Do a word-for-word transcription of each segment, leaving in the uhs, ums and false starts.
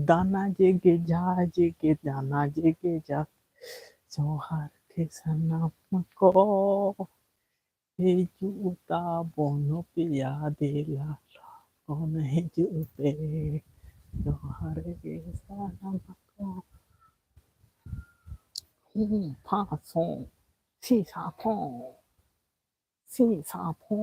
ᱫᱟᱱᱟ ᱡᱮᱜᱮ ᱡᱟ ᱡᱮᱜᱮ ᱫᱟᱱᱟ ᱡᱮᱜᱮ ᱡᱟ, ᱡᱚᱦᱟᱨ ᱜᱮ ᱥᱟᱱᱟᱢ ᱠᱚ᱾ ᱦᱤᱡᱩᱜ ᱛᱟᱵᱚᱱ ᱯᱮᱭᱟ ᱫᱮᱞᱟ, ᱞᱚᱜᱚᱱ ᱦᱤᱡᱩᱜ ᱯᱮ᱾ ᱡᱚᱦᱟᱨ ᱜᱮ ᱥᱟᱱᱟᱢ ᱠᱚ᱾ ᱦᱩᱸ, ᱯᱷᱟ, ᱯᱷᱚ, ᱥᱤ, ᱥᱟ, ᱯᱷᱚ᱾ ᱥᱤ, ᱥᱟ, ᱯᱷᱚ᱾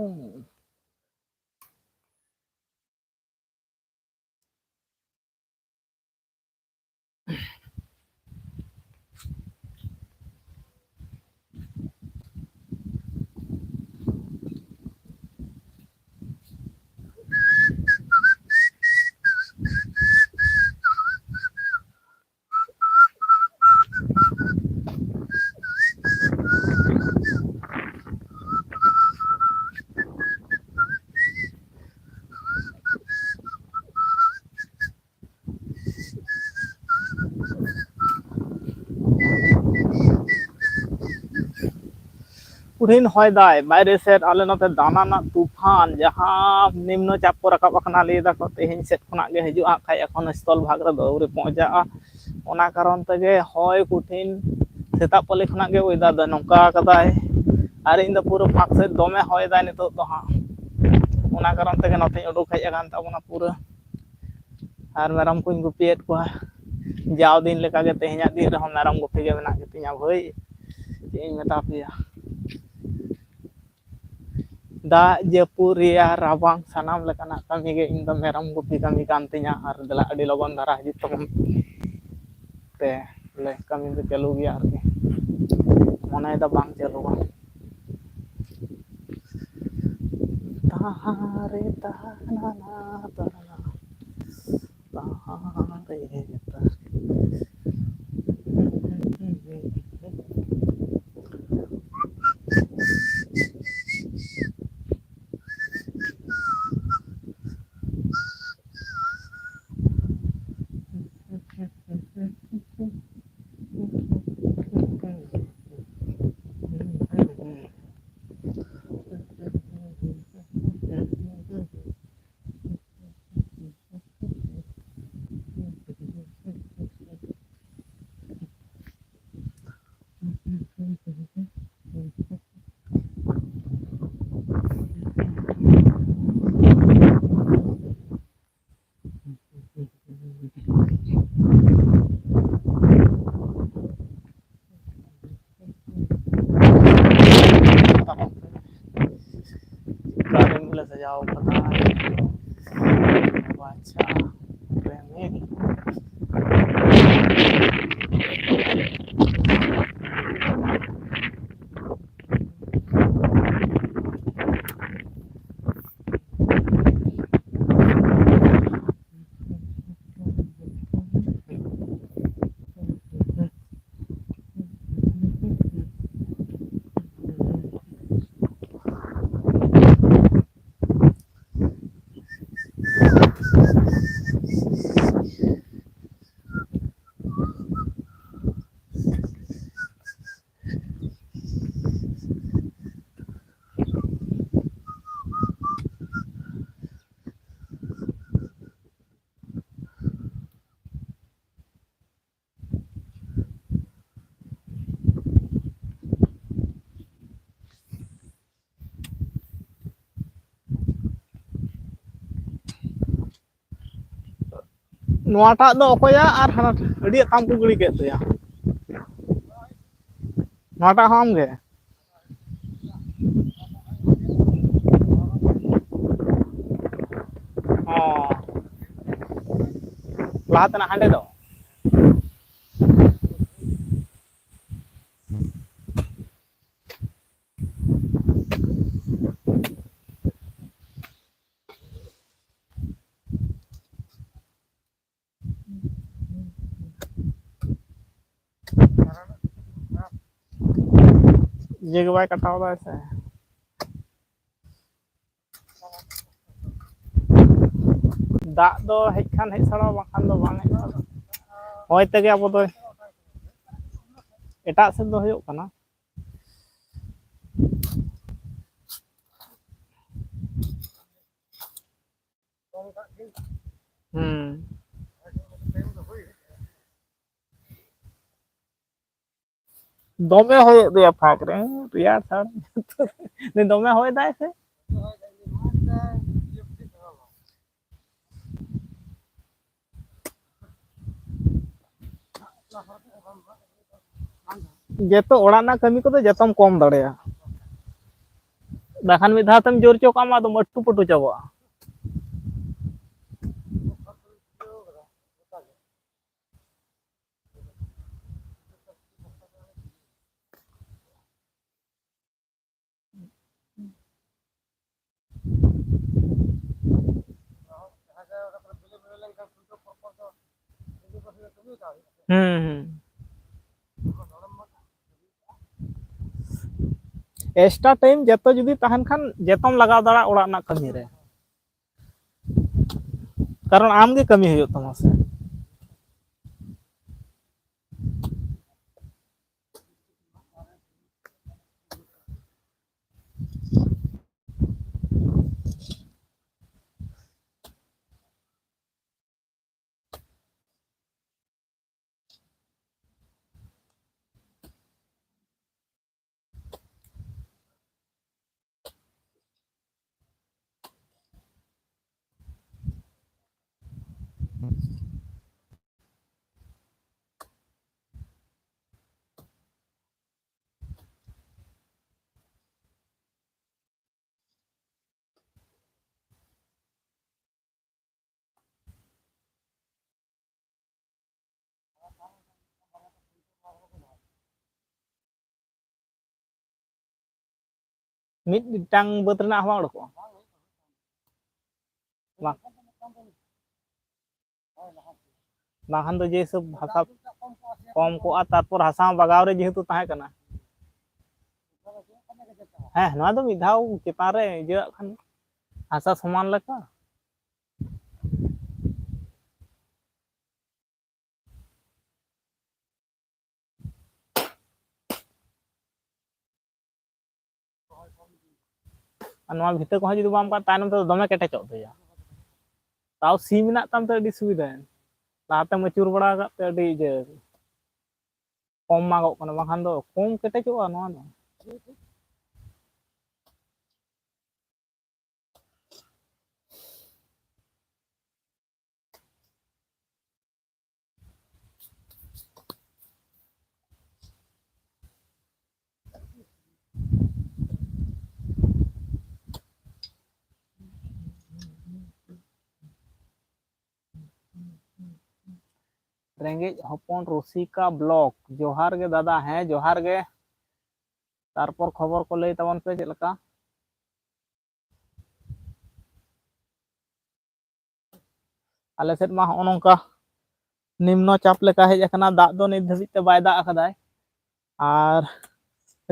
ᱠᱚᱴᱷᱤᱱ ᱦᱚᱭ ᱫᱟᱭ ᱵᱟᱭᱨᱮ ᱥᱮᱫ, ᱟᱞᱮ ᱱᱚᱛᱮ ᱫᱟᱱᱟ ᱨᱮᱱᱟᱜ ᱛᱩᱯᱷᱟᱱ, ᱡᱟᱦᱟᱸ ᱱᱤᱢᱱᱚ ᱪᱟᱯ ᱠᱚ ᱨᱟᱠᱟᱵ ᱟᱠᱟᱱᱟ, ᱞᱟᱹᱭ ᱫᱟᱠᱚ ᱛᱮᱦᱮᱧ ᱥᱮᱫ ᱠᱷᱚᱱᱟᱜ ᱜᱮ ᱦᱤᱡᱩᱜᱼᱟ, ᱠᱷᱟᱡ ᱮᱠᱷᱚᱱ ᱥᱛᱷᱚᱞ ᱵᱷᱟᱜᱽ ᱨᱮᱫᱚ ᱟᱹᱣᱨᱤ ᱯᱚᱦᱚᱸᱪᱟᱜᱼᱟ᱾ ᱚᱱᱟ ᱠᱟᱨᱚᱱ ᱛᱮᱜᱮ ᱦᱚᱭ ᱠᱚᱴᱷᱤᱱ ᱥᱮᱛᱟᱜ ᱯᱟᱹᱞᱤ ᱠᱷᱚᱱᱟᱜ ᱜᱮ ᱚᱭᱮᱫᱟᱨ ᱫᱚ ᱱᱚᱝᱠᱟ ᱟᱠᱟᱫᱟᱭ᱾ ᱟᱨ ᱤᱧ ᱫᱚ ᱯᱩᱨᱟᱹ ᱯᱷᱟᱸᱠ ᱥᱮᱫ ᱫᱚᱢᱮ ᱦᱚᱭ ᱫᱟᱭ ᱱᱤᱛᱚᱜ ᱫᱚ ᱦᱟᱸᱜ, ᱚᱱᱟ ᱠᱟᱨᱚᱱ ᱛᱮᱜᱮ ᱱᱚᱛᱮᱧ ᱩᱰᱩᱠ ᱦᱮᱡ ᱟᱠᱟᱱ ᱛᱟᱵᱚᱱᱟ ᱯᱩᱨᱟᱹ᱾ ᱟᱨ ᱢᱮᱨᱚᱢ ᱠᱚᱧ ᱜᱩᱯᱤᱭᱮᱫ ᱠᱚᱣᱟ᱾ ᱡᱟᱣ ᱫᱤᱱ ᱞᱮᱠᱟᱜᱮ ᱛᱮᱦᱮᱧᱟᱜ ᱫᱤᱱ ᱨᱮᱦᱚᱸ ᱢᱮᱨᱚᱢ ᱜᱩᱯᱤ ᱜᱮ ᱢᱮᱱᱟᱜ ᱜᱮᱛᱤᱧᱟ ᱵᱷᱟᱹᱭ᱾ ᱪᱮᱫ ᱤᱧ ᱢᱮᱛᱟ ᱯᱮᱭᱟ, ᱫᱟᱜ ᱡᱟᱹᱯᱩᱫ ᱨᱮᱭᱟᱜ ᱨᱟᱵᱟᱝ ᱥᱟᱱᱟᱢ ᱞᱮᱠᱟᱱᱟᱜ ᱠᱟᱹᱢᱤ ᱜᱮ ᱤᱧ ᱫᱚ ᱢᱮᱨᱚᱢ ᱜᱩᱯᱤ ᱠᱟᱹᱢᱤ ᱠᱟᱱ ᱛᱤᱧᱟ᱾ ᱟᱨ ᱫᱮᱞᱟ ᱟᱹᱰᱤ ᱞᱚᱜᱚᱱ ᱫᱷᱟᱨᱟ ᱦᱤᱡᱩᱜ ᱛᱟᱵᱚᱱ ᱯᱮ, ᱵᱚᱞᱮ ᱠᱟᱹᱢᱤ ᱫᱚ ᱪᱟᱹᱞᱩ ᱜᱮᱭᱟ ᱟᱨᱠᱤ, ᱢᱚᱱᱮᱭᱮᱫᱟ ᱵᱟᱝ ᱪᱟᱹᱞᱩᱜᱼᱟ᱾ ᱛᱟᱦᱟᱨᱮ ᱛᱟᱦᱟᱱᱟ ᱛᱟᱦᱟᱱᱟ ᱛᱟᱦᱟᱨᱮ ᱛᱟᱦᱟᱱᱟ᱾ ᱱᱚᱣᱟᱴᱟᱜ ᱫᱚ ᱚᱠᱚᱭᱟᱜ? ᱟᱨ ᱦᱟᱱᱟ ᱟᱹᱰᱤ ᱟᱛᱟᱢ ᱠᱚ ᱜᱤᱲᱤ ᱠᱮᱫ ᱛᱟᱭᱟ᱾ ᱱᱚᱣᱟᱴᱟᱜ ᱦᱚᱸ ᱟᱢ ᱜᱮ? ᱚ, ᱞᱟᱦᱟ ᱛᱮᱱᱟᱜ ᱦᱟᱸᱰᱮ ᱫᱚ? ᱤᱭᱟᱹ ᱜᱮ ᱵᱟᱭ ᱠᱟᱴᱟᱣ ᱫᱟᱭ ᱥᱮ᱾ ᱫᱟᱜ ᱫᱚ ᱦᱮᱡ ᱠᱷᱟᱱ ᱦᱮᱡ ᱥᱟᱲᱚᱜᱼᱟ, ᱵᱟᱝᱠᱷᱟᱱ ᱫᱚ ᱵᱟᱝ ᱦᱮᱡ ᱥᱟᱲᱚᱜᱼᱟ᱾ ᱦᱚᱭ ᱛᱮᱜᱮ ᱟᱵᱚ ᱫᱚ ᱮᱴᱟᱜ ᱥᱮᱫ ᱫᱚ ᱦᱩᱭᱩᱜ ᱠᱟᱱᱟ᱾ ᱦᱩᱸ᱾ ᱫᱚᱢᱮ ᱦᱚᱭᱮᱫ ᱫᱚᱭᱟ ᱯᱷᱟᱸᱠ ᱨᱮ, ᱨᱮᱭᱟᱲ ᱥᱟᱲ᱾ ᱫᱚᱢᱮ ᱦᱚᱭ ᱫᱟᱭ ᱥᱮ? ᱡᱚᱛᱚ ᱚᱲᱟᱜ ᱨᱮᱱᱟᱜ ᱠᱟᱹᱢᱤ ᱠᱚᱫᱚ ᱡᱚᱛᱚᱢ ᱠᱚᱢ ᱫᱟᱲᱮᱭᱟᱜᱼᱟ, ᱵᱟᱠᱷᱟᱱ ᱢᱤᱫ ᱫᱷᱟᱣ ᱛᱮᱢ ᱡᱳᱨ ᱦᱚᱪᱚ ᱠᱟᱜ ᱢᱟ, ᱟᱫᱚᱢ ᱟᱹᱴᱩ ᱯᱟᱹᱴᱩ ᱪᱟᱵᱟᱜᱼᱟ᱾ ᱦᱩᱸ, ᱦᱩᱸ᱾ ᱮᱠᱥᱴᱨᱟ ᱴᱟᱭᱤᱢ ᱡᱚᱛᱚ ᱡᱩᱫᱤ ᱛᱟᱦᱮᱱ ᱠᱷᱟᱱ, ᱡᱚᱛᱚᱢ ᱞᱟᱜᱟᱣ ᱫᱟᱲᱮᱭᱟᱜᱼᱟ ᱚᱲᱟᱜ ᱨᱮᱱᱟᱜ ᱠᱟᱹᱢᱤ ᱨᱮ, ᱠᱟᱨᱚᱱ ᱟᱢ ᱜᱮ ᱠᱟᱹᱢᱤ ᱦᱩᱭᱩᱜ ᱛᱟᱢᱟ ᱥᱮ᱾ ᱢᱤᱫᱴᱟᱝ ᱵᱟᱹᱫᱽ ᱨᱮᱱᱟᱜ ᱦᱚᱸ ᱵᱟᱝ ᱩᱰᱩᱠᱚᱜᱼᱟ᱾ ᱵᱟᱝ, ᱵᱟᱝᱠᱷᱟᱱ ᱫᱚ ᱡᱮ ᱦᱤᱥᱟᱹᱵ ᱦᱟᱥᱟ ᱠᱚᱢ ᱠᱚᱜᱼᱟ, ᱛᱟᱨᱯᱚᱨ ᱦᱟᱥᱟ ᱦᱚᱸ ᱵᱟᱜᱟᱣ ᱨᱮ ᱡᱮᱦᱮᱛᱩ ᱛᱟᱦᱮᱸ ᱠᱟᱱᱟ᱾ ᱦᱮᱸ, ᱱᱚᱣᱟ ᱫᱚ ᱢᱤᱫ ᱫᱷᱟᱣ ᱪᱮᱛᱟᱱ ᱨᱮ ᱤᱭᱟᱹᱣᱟᱜ ᱠᱷᱟᱱ ᱦᱟᱥᱟ ᱥᱚᱢᱟᱱ ᱞᱮᱠᱟ᱾ ᱟᱨ ᱱᱚᱣᱟ ᱵᱷᱤᱛᱟᱹ ᱠᱚᱦᱚᱸ ᱡᱩᱫᱤ ᱵᱟᱢ ᱠᱟᱜ, ᱛᱟᱭᱱᱚᱢ ᱛᱮᱫᱚ ᱫᱚᱢᱮ ᱠᱮᱴᱮᱡᱚᱜ ᱛᱟᱭᱟ᱾ ᱛᱟᱣ ᱥᱤ ᱢᱮᱱᱟᱜ ᱛᱟᱢ ᱛᱮ ᱟᱹᱰᱤ ᱥᱩᱵᱤᱫᱷᱟ᱾ ᱞᱟᱦᱟᱛᱮᱢ ᱟᱹᱪᱩᱨ ᱵᱟᱲᱟ ᱟᱠᱟᱫ ᱛᱮ ᱟᱹᱰᱤ ᱤᱭᱟᱹ ᱠᱚᱢ ᱢᱟᱜᱚᱜ ᱠᱟᱱᱟ, ᱵᱟᱝᱠᱷᱟᱱ ᱫᱚ ᱠᱚᱢ ᱠᱮᱴᱮᱡᱚᱜᱼᱟ ᱱᱚᱣᱟ ᱫᱚ᱾ ᱨᱮᱸᱜᱮᱡ ᱦᱚᱯᱚᱱ ᱨᱩᱥᱤᱠᱟ ᱵᱞᱚᱜ, ᱡᱚᱦᱟᱨ ᱜᱮ ᱫᱟᱫᱟ᱾ ᱦᱮᱸ, ᱡᱚᱦᱟᱨ ᱜᱮ᱾ ᱛᱟᱨᱯᱚᱨ ᱠᱷᱚᱵᱚᱨ ᱠᱚ ᱞᱟᱹᱭ ᱛᱟᱵᱚᱱ ᱯᱮ ᱪᱮᱫ ᱞᱮᱠᱟ? ᱟᱞᱮ ᱥᱮᱫ ᱢᱟ ᱦᱚᱸᱜᱼᱚ ᱱᱚᱝᱠᱟ ᱱᱤᱢᱱᱚ ᱪᱟᱯ ᱞᱮᱠᱟ ᱦᱮᱡ ᱟᱠᱟᱱᱟ, ᱫᱟᱜ ᱫᱚ ᱱᱤᱛ ᱫᱷᱟᱹᱵᱤᱡ ᱛᱮ ᱵᱟᱭ ᱫᱟᱜ ᱟᱠᱟᱫᱟᱭ᱾ ᱟᱨ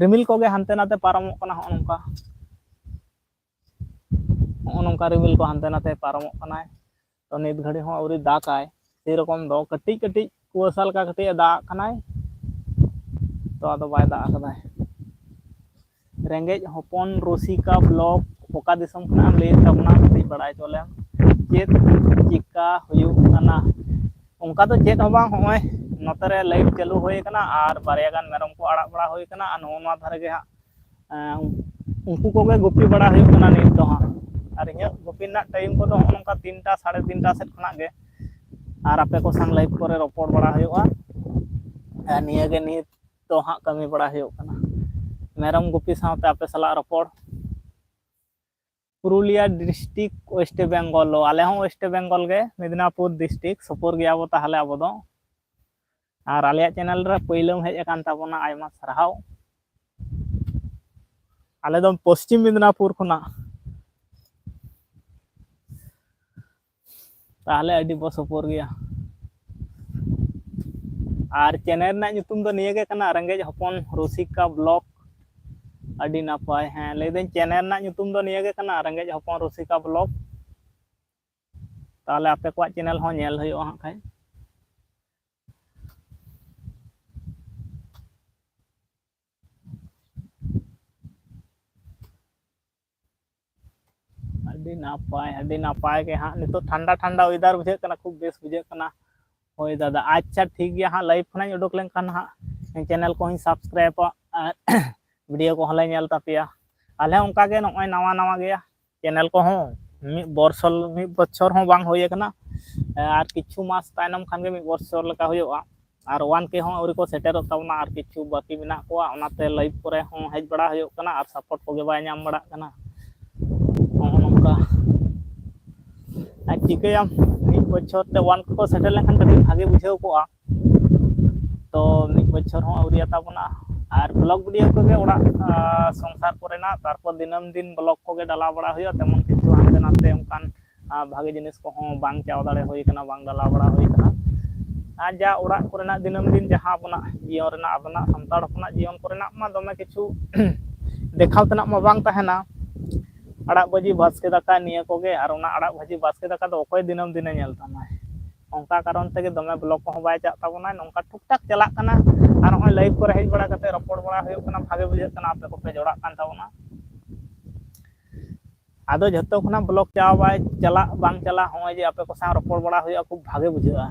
ᱨᱤᱢᱤᱞ ᱠᱚᱜᱮ ᱦᱟᱱᱛᱮ ᱱᱟᱛᱮ ᱯᱟᱨᱚᱢᱚᱜ ᱠᱟᱱᱟ ᱦᱚᱸᱜᱼᱚ ᱱᱚᱝᱠᱟ᱾ ᱦᱚᱸᱜᱼᱚ ᱱᱚᱝᱠᱟ ᱨᱤᱢᱤᱞ ᱠᱚ ᱦᱟᱱᱛᱮ ᱱᱟᱛᱮ ᱯᱟᱨᱚᱢᱚᱜ ᱠᱟᱱᱟᱭ᱾ ᱛᱚ ᱱᱤᱛ ᱜᱷᱟᱹᱲᱤᱡ ᱦᱚᱸ ᱟᱹᱣᱨᱤ ᱫᱟᱜᱟᱭ, ᱥᱮᱨᱚᱠᱚᱢ ᱫᱚ ᱠᱟᱹᱴᱤᱡ ᱠᱟᱹᱴᱤᱡ ᱠᱩᱣᱟᱹᱥᱟ ᱞᱮᱠᱟ ᱠᱟᱹᱴᱤᱡ ᱮ ᱫᱟᱜ ᱠᱟᱱᱟᱭ, ᱛᱚ ᱟᱫᱚ ᱵᱟᱭ ᱫᱟᱜ ᱟᱠᱟᱫᱟᱭ᱾ ᱨᱮᱸᱜᱮᱡ ᱦᱚᱯᱚᱱ ᱨᱩᱥᱤᱠᱟ ᱵᱞᱚᱜ, ᱚᱠᱟ ᱫᱤᱥᱚᱢ ᱠᱷᱚᱱᱟᱜ ᱮᱢ ᱞᱟᱹᱭᱮᱫ ᱛᱟᱵᱚᱱᱟ? ᱠᱟᱹᱴᱤᱡ ᱵᱟᱲᱟᱭ ᱦᱚᱪᱚ ᱞᱮᱢ᱾ ᱪᱮᱫ ᱪᱤᱠᱟ ᱦᱩᱭᱩᱜ ᱠᱟᱱᱟ? ᱚᱱᱠᱟ ᱫᱚ ᱪᱮᱫ ᱦᱚᱸ ᱵᱟᱝ, ᱦᱚᱸᱜᱼᱚᱭ ᱱᱚᱛᱮ ᱨᱮ ᱞᱟᱭᱤᱴ ᱪᱟᱹᱞᱩ ᱦᱩᱭ ᱟᱠᱟᱱᱟ ᱟᱨ ᱵᱟᱨᱭᱟ ᱜᱟᱱ ᱢᱮᱨᱚᱢ ᱠᱚ ᱟᱲᱟᱜ ᱵᱟᱲᱟ ᱦᱩᱭ ᱟᱠᱟᱱᱟ, ᱟᱨ ᱱᱚᱜᱼᱚ ᱱᱚᱣᱟ ᱫᱷᱟᱨᱮ ᱜᱮ ᱦᱟᱸᱜ ᱮᱸ, ᱩᱱᱠᱩ ᱠᱚᱜᱮ ᱜᱩᱯᱤ ᱵᱟᱲᱟ ᱦᱩᱭᱩᱜ ᱠᱟᱱᱟ ᱱᱤᱛ ᱫᱚ ᱦᱟᱸᱜ᱾ ᱟᱨ ᱤᱧᱟᱹᱜ ᱜᱩᱯᱤ ᱨᱮᱱᱟᱜ ᱴᱟᱭᱤᱢ ᱠᱚᱫᱚ ᱦᱚᱸᱜᱼᱚ ᱱᱚᱝᱠᱟ ᱛᱤᱱᱴᱟ, ᱥᱟᱲᱮ ᱛᱤᱱᱴᱟ ᱥᱮᱫ ᱠᱷᱚᱱᱟᱜ ᱜᱮ᱾ ᱟᱨ ᱟᱯᱮ ᱠᱚ ᱥᱟᱶ ᱞᱟᱭᱤᱵᱷ ᱠᱚᱨᱮ ᱨᱚᱯᱚᱲ ᱵᱟᱲᱟ ᱦᱩᱭᱩᱜᱼᱟ᱾ ᱟᱨ ᱱᱤᱭᱟᱹᱜᱮ ᱱᱤᱛ ᱫᱚ ᱦᱟᱸᱜ ᱠᱟᱹᱢᱤ ᱵᱟᱲᱟ ᱦᱩᱭᱩᱜ ᱠᱟᱱᱟ, ᱢᱮᱨᱚᱢ ᱜᱩᱯᱤ ᱥᱟᱶᱛᱮ ᱟᱯᱮ ᱥᱟᱞᱟᱜ ᱨᱚᱯᱚᱲ᱾ Purulia district, West Bengal. ᱟᱞᱮ ᱦᱚᱸ ᱳᱭᱮᱥᱴ ᱵᱮᱝᱜᱚᱞ ᱜᱮ, ᱢᱮᱫᱽᱱᱟᱯᱩᱨ ᱰᱤᱥᱴᱨᱤᱠᱴ, ᱥᱩᱯᱩᱨ ᱜᱮᱭᱟ ᱵᱚ ᱛᱟᱦᱚᱞᱮ ᱟᱵᱚ ᱫᱚ᱾ ᱟᱨ ᱟᱞᱮᱭᱟᱜ ᱪᱮᱱᱮᱞ ᱨᱮ ᱯᱟᱹᱭᱞᱟᱹᱢ ᱦᱮᱡ ᱟᱠᱟᱱ ᱛᱟᱵᱚᱱᱟ, ᱟᱭᱢᱟ ᱥᱟᱨᱦᱟᱣ᱾ ᱟᱞᱮ ᱫᱚ ᱯᱚᱥᱪᱤᱢ ᱢᱮᱫᱽᱱᱟᱯᱩᱨ ᱠᱷᱚᱱᱟᱜ᱾ ᱛᱟᱦᱚᱞᱮ ᱟᱹᱰᱤ ᱵᱚ ᱥᱩᱯᱩᱨ ᱜᱮᱭᱟ᱾ ᱟᱨ ᱪᱮᱱᱮᱞ ᱨᱮᱱᱟᱜ ᱧᱩᱛᱩᱢ ᱫᱚ ᱱᱤᱭᱟᱹ ᱜᱮ ᱠᱟᱱᱟ, ᱨᱮᱸᱜᱮᱡ ᱦᱚᱯᱚᱱ ᱨᱩᱥᱤᱠᱟ ᱵᱞᱚᱜ᱾ ᱟᱹᱰᱤ ᱱᱟᱯᱟᱭ᱾ ᱦᱮᱸ, ᱞᱟᱹᱭᱫᱟᱹᱧ ᱪᱮᱱᱮᱞ ᱨᱮᱱᱟᱜ ᱧᱩᱛᱩᱢ ᱫᱚ ᱱᱤᱭᱟᱹ ᱜᱮ ᱠᱟᱱᱟ, ᱨᱮᱸᱜᱮᱡ ᱦᱚᱯᱚᱱ ᱨᱩᱥᱤᱠᱟ ᱵᱞᱚᱜ᱾ ᱛᱟᱦᱚᱞᱮ ᱟᱯᱮ ᱠᱚᱣᱟᱜ ᱪᱮᱱᱮᱞ ᱦᱚᱸ ᱧᱮᱞ ᱦᱩᱭᱩᱜᱼᱟ ᱦᱟᱸᱜ ᱠᱷᱟᱡ᱾ ᱟᱹᱰᱤ ᱱᱟᱯᱟᱭ, ᱟᱹᱰᱤ ᱱᱟᱯᱟᱭ ᱜᱮ ᱦᱟᱸᱜ᱾ ᱱᱤᱛᱚᱜ ᱴᱷᱟᱱᱰᱟ ᱴᱷᱟᱱᱰᱟ ᱚᱭᱮᱫᱟᱨ ᱵᱩᱡᱷᱟᱹᱜ ᱠᱟᱱᱟ, ᱠᱷᱩᱵ ᱵᱮᱥ ᱵᱩᱡᱷᱟᱹᱜ ᱠᱟᱱᱟ᱾ ᱦᱳᱭ ᱫᱟᱫᱟ, ᱟᱪᱪᱷᱟ, ᱴᱷᱤᱠ ᱜᱮᱭᱟ ᱦᱟᱸᱜ, ᱞᱟᱭᱤᱵᱷ ᱠᱷᱚᱱᱟᱜ ᱤᱧ ᱩᱰᱩᱠ ᱞᱮᱱᱠᱷᱟᱱ ᱦᱟᱸᱜ ᱪᱮᱱᱮᱞ ᱠᱚᱦᱚᱸᱧ ᱥᱟᱵᱥᱠᱨᱟᱭᱤᱵᱟ ᱟᱨ ᱵᱷᱤᱰᱤᱭᱳ ᱠᱚᱦᱚᱸ ᱞᱮ ᱧᱮᱞ ᱛᱟᱯᱮᱭᱟ᱾ ᱟᱞᱮ ᱦᱚᱸ ᱚᱱᱠᱟ ᱜᱮ, ᱱᱚᱜᱼᱚᱭ ᱱᱟᱣᱟ ᱱᱟᱣᱟ ᱜᱮᱭᱟ ᱪᱮᱱᱮᱞ ᱠᱚᱦᱚᱸ, ᱢᱤᱫ ᱵᱚᱨᱥᱚ, ᱢᱤᱫ ᱵᱚᱪᱷᱚᱨ ᱦᱚᱸ ᱵᱟᱝ ᱦᱩᱭ ᱟᱠᱟᱱᱟ, ᱟᱨ ᱠᱤᱪᱷᱩ ᱢᱟᱥ ᱛᱟᱭᱱᱚᱢ ᱠᱷᱟᱱ ᱜᱮ ᱢᱤᱫ ᱵᱚᱨᱥᱚᱨ ᱞᱮᱠᱟ ᱦᱩᱭᱩᱜᱼᱟ᱾ ᱟᱨ ᱚᱣᱟᱱ ᱠᱮ ᱦᱚᱸ ᱟᱹᱣᱨᱤ ᱠᱚ ᱥᱮᱴᱮᱨᱚᱜ ᱛᱟᱵᱚᱱᱟ, ᱟᱨ ᱠᱤᱪᱷᱩ ᱵᱟᱹᱠᱤ ᱢᱮᱱᱟᱜ ᱠᱚᱣᱟ, ᱚᱱᱟᱛᱮ ᱞᱟᱭᱤᱵᱷ ᱠᱚᱨᱮ ᱦᱚᱸ ᱦᱮᱡ ᱵᱟᱲᱟ ᱦᱩᱭᱩᱜ ᱠᱟᱱᱟ ᱟᱨ ᱥᱟᱯᱳᱨᱴ ᱠᱚᱜᱮ ᱵᱟᱭ ᱧᱟᱢ ᱵᱟᱲᱟᱜ ᱠᱟᱱᱟ᱾ ᱱᱚᱜᱼᱚ ᱱᱚᱝᱠᱟ᱾ ᱟᱨ ᱪᱤᱠᱟᱹᱭᱟᱢ, ᱢᱤᱫ ᱵᱚᱪᱷᱚᱨ ᱛᱮ ᱚᱣᱟᱱ ᱠᱮ ᱠᱚ ᱥᱮᱴᱮᱨ ᱞᱮᱱᱠᱷᱟᱱ ᱠᱟᱹᱴᱤᱡ ᱵᱷᱟᱜᱮ ᱵᱩᱡᱷᱟᱹᱣ ᱠᱚᱜᱼᱟ᱾ ᱛᱚ ᱢᱤᱫ ᱵᱚᱪᱷᱚᱨ ᱦᱚᱸ ᱟᱹᱣᱨᱤᱭᱟ ᱛᱟᱵᱚᱱᱟ᱾ ᱟᱨ ᱵᱞᱚᱜ ᱵᱷᱤᱰᱤᱭᱳ ᱠᱚᱜᱮ ᱚᱲᱟᱜ, ᱟᱨ ᱥᱚᱝᱥᱟᱨ ᱠᱚᱨᱮᱱᱟᱜ, ᱛᱟᱨᱯᱚᱨ ᱫᱤᱱᱟᱹᱢ ᱫᱤᱱ ᱵᱞᱚᱜ ᱠᱚᱜᱮ ᱰᱟᱞᱟᱣ ᱵᱟᱲᱟ ᱦᱩᱭᱩᱜᱼᱟ, ᱛᱮᱢᱚᱱ ᱠᱤᱪᱷᱩ ᱦᱟᱱᱛᱮ ᱱᱟᱛᱮ ᱚᱱᱠᱟᱱ ᱟᱨ ᱵᱷᱟᱜᱮ ᱡᱤᱱᱤᱥ ᱠᱚᱦᱚᱸ ᱵᱟᱝ ᱪᱟᱣ ᱫᱟᱲᱮ ᱦᱩᱭ ᱠᱟᱱᱟ, ᱵᱟᱝ ᱰᱟᱞᱟᱣ ᱵᱟᱲᱟ ᱦᱩᱭ ᱠᱟᱱᱟ᱾ ᱟᱨ ᱡᱟ ᱚᱲᱟᱜ ᱠᱚᱨᱮᱱᱟᱜ ᱫᱤᱱᱟᱹᱢ ᱫᱤᱱ ᱡᱟᱦᱟᱸ ᱟᱵᱚᱱᱟᱜ ᱡᱤᱭᱚᱱ ᱨᱮᱱᱟᱜ, ᱟᱵᱚᱱᱟᱜ ᱥᱟᱱᱛᱟᱲ ᱦᱚᱯᱚᱱᱟᱜ ᱡᱤᱭᱚᱱ ᱠᱚᱨᱮᱱᱟᱜ ᱢᱟ ᱫᱚᱢᱮ ᱠᱤᱪᱷᱩ ᱫᱮᱠᱷᱟᱣ ᱛᱮᱱᱟᱜ ᱢᱟ ᱵᱟᱝ ᱛᱟᱦᱮᱱᱟ᱾ ᱟᱲᱟᱜ ᱵᱷᱟᱹᱡᱤ ᱵᱟᱥᱠᱮ ᱫᱟᱠᱟ ᱱᱤᱭᱟᱹ ᱠᱚᱜᱮ, ᱟᱨ ᱚᱱᱟ ᱟᱲᱟᱜ ᱵᱷᱟᱹᱡᱤ ᱵᱟᱥᱠᱮ ᱫᱟᱠᱟ ᱫᱚ ᱚᱠᱚᱭ ᱫᱤᱱᱟᱹᱢ ᱫᱤᱱᱮ ᱧᱮᱞ ᱛᱟᱢᱟᱭ? ᱚᱱᱠᱟ ᱠᱟᱨᱚᱱ ᱛᱮᱜᱮ ᱫᱚᱢᱮ ᱵᱞᱚᱜ ᱠᱚᱦᱚᱸ ᱵᱟᱭ ᱪᱟᱜ ᱛᱟᱵᱚᱱᱟ᱾ ᱱᱚᱝᱠᱟ ᱴᱩᱠ ᱴᱟᱠ ᱪᱟᱞᱟᱜ ᱠᱟᱱᱟ, ᱟᱨ ᱱᱚᱜᱼᱚᱭ ᱞᱟᱭᱤᱵᱷ ᱠᱚᱨᱮ ᱦᱮᱡ ᱵᱟᱲᱟ ᱠᱟᱛᱮ ᱨᱚᱯᱚᱲ ᱵᱟᱲᱟ ᱦᱩᱭᱩᱜ ᱠᱟᱱᱟ, ᱵᱷᱟᱜᱮ ᱵᱩᱡᱷᱟᱹᱜ ᱠᱟᱱᱟ, ᱟᱯᱮ ᱠᱚᱯᱮ ᱡᱚᱲᱟᱜ ᱠᱟᱱ ᱛᱟᱵᱚᱱᱟ᱾ ᱟᱫᱚ ᱡᱷᱚᱛᱚ ᱠᱷᱚᱱᱟᱜ ᱵᱞᱚᱜ ᱪᱟᱞᱟᱣ ᱵᱟᱭ ᱪᱟᱞᱟᱜ, ᱵᱟᱝ ᱪᱟᱞᱟᱜ, ᱱᱚᱜᱼᱚᱭ ᱡᱮ ᱟᱯᱮ ᱠᱚ ᱥᱟᱶ ᱨᱚᱯᱚᱲ ᱵᱟᱲᱟ ᱦᱩᱭᱩᱜᱼᱟ, ᱠᱷᱩᱵ ᱵᱷᱟᱜᱮ ᱵᱩᱡᱷᱟᱹᱜᱼᱟ᱾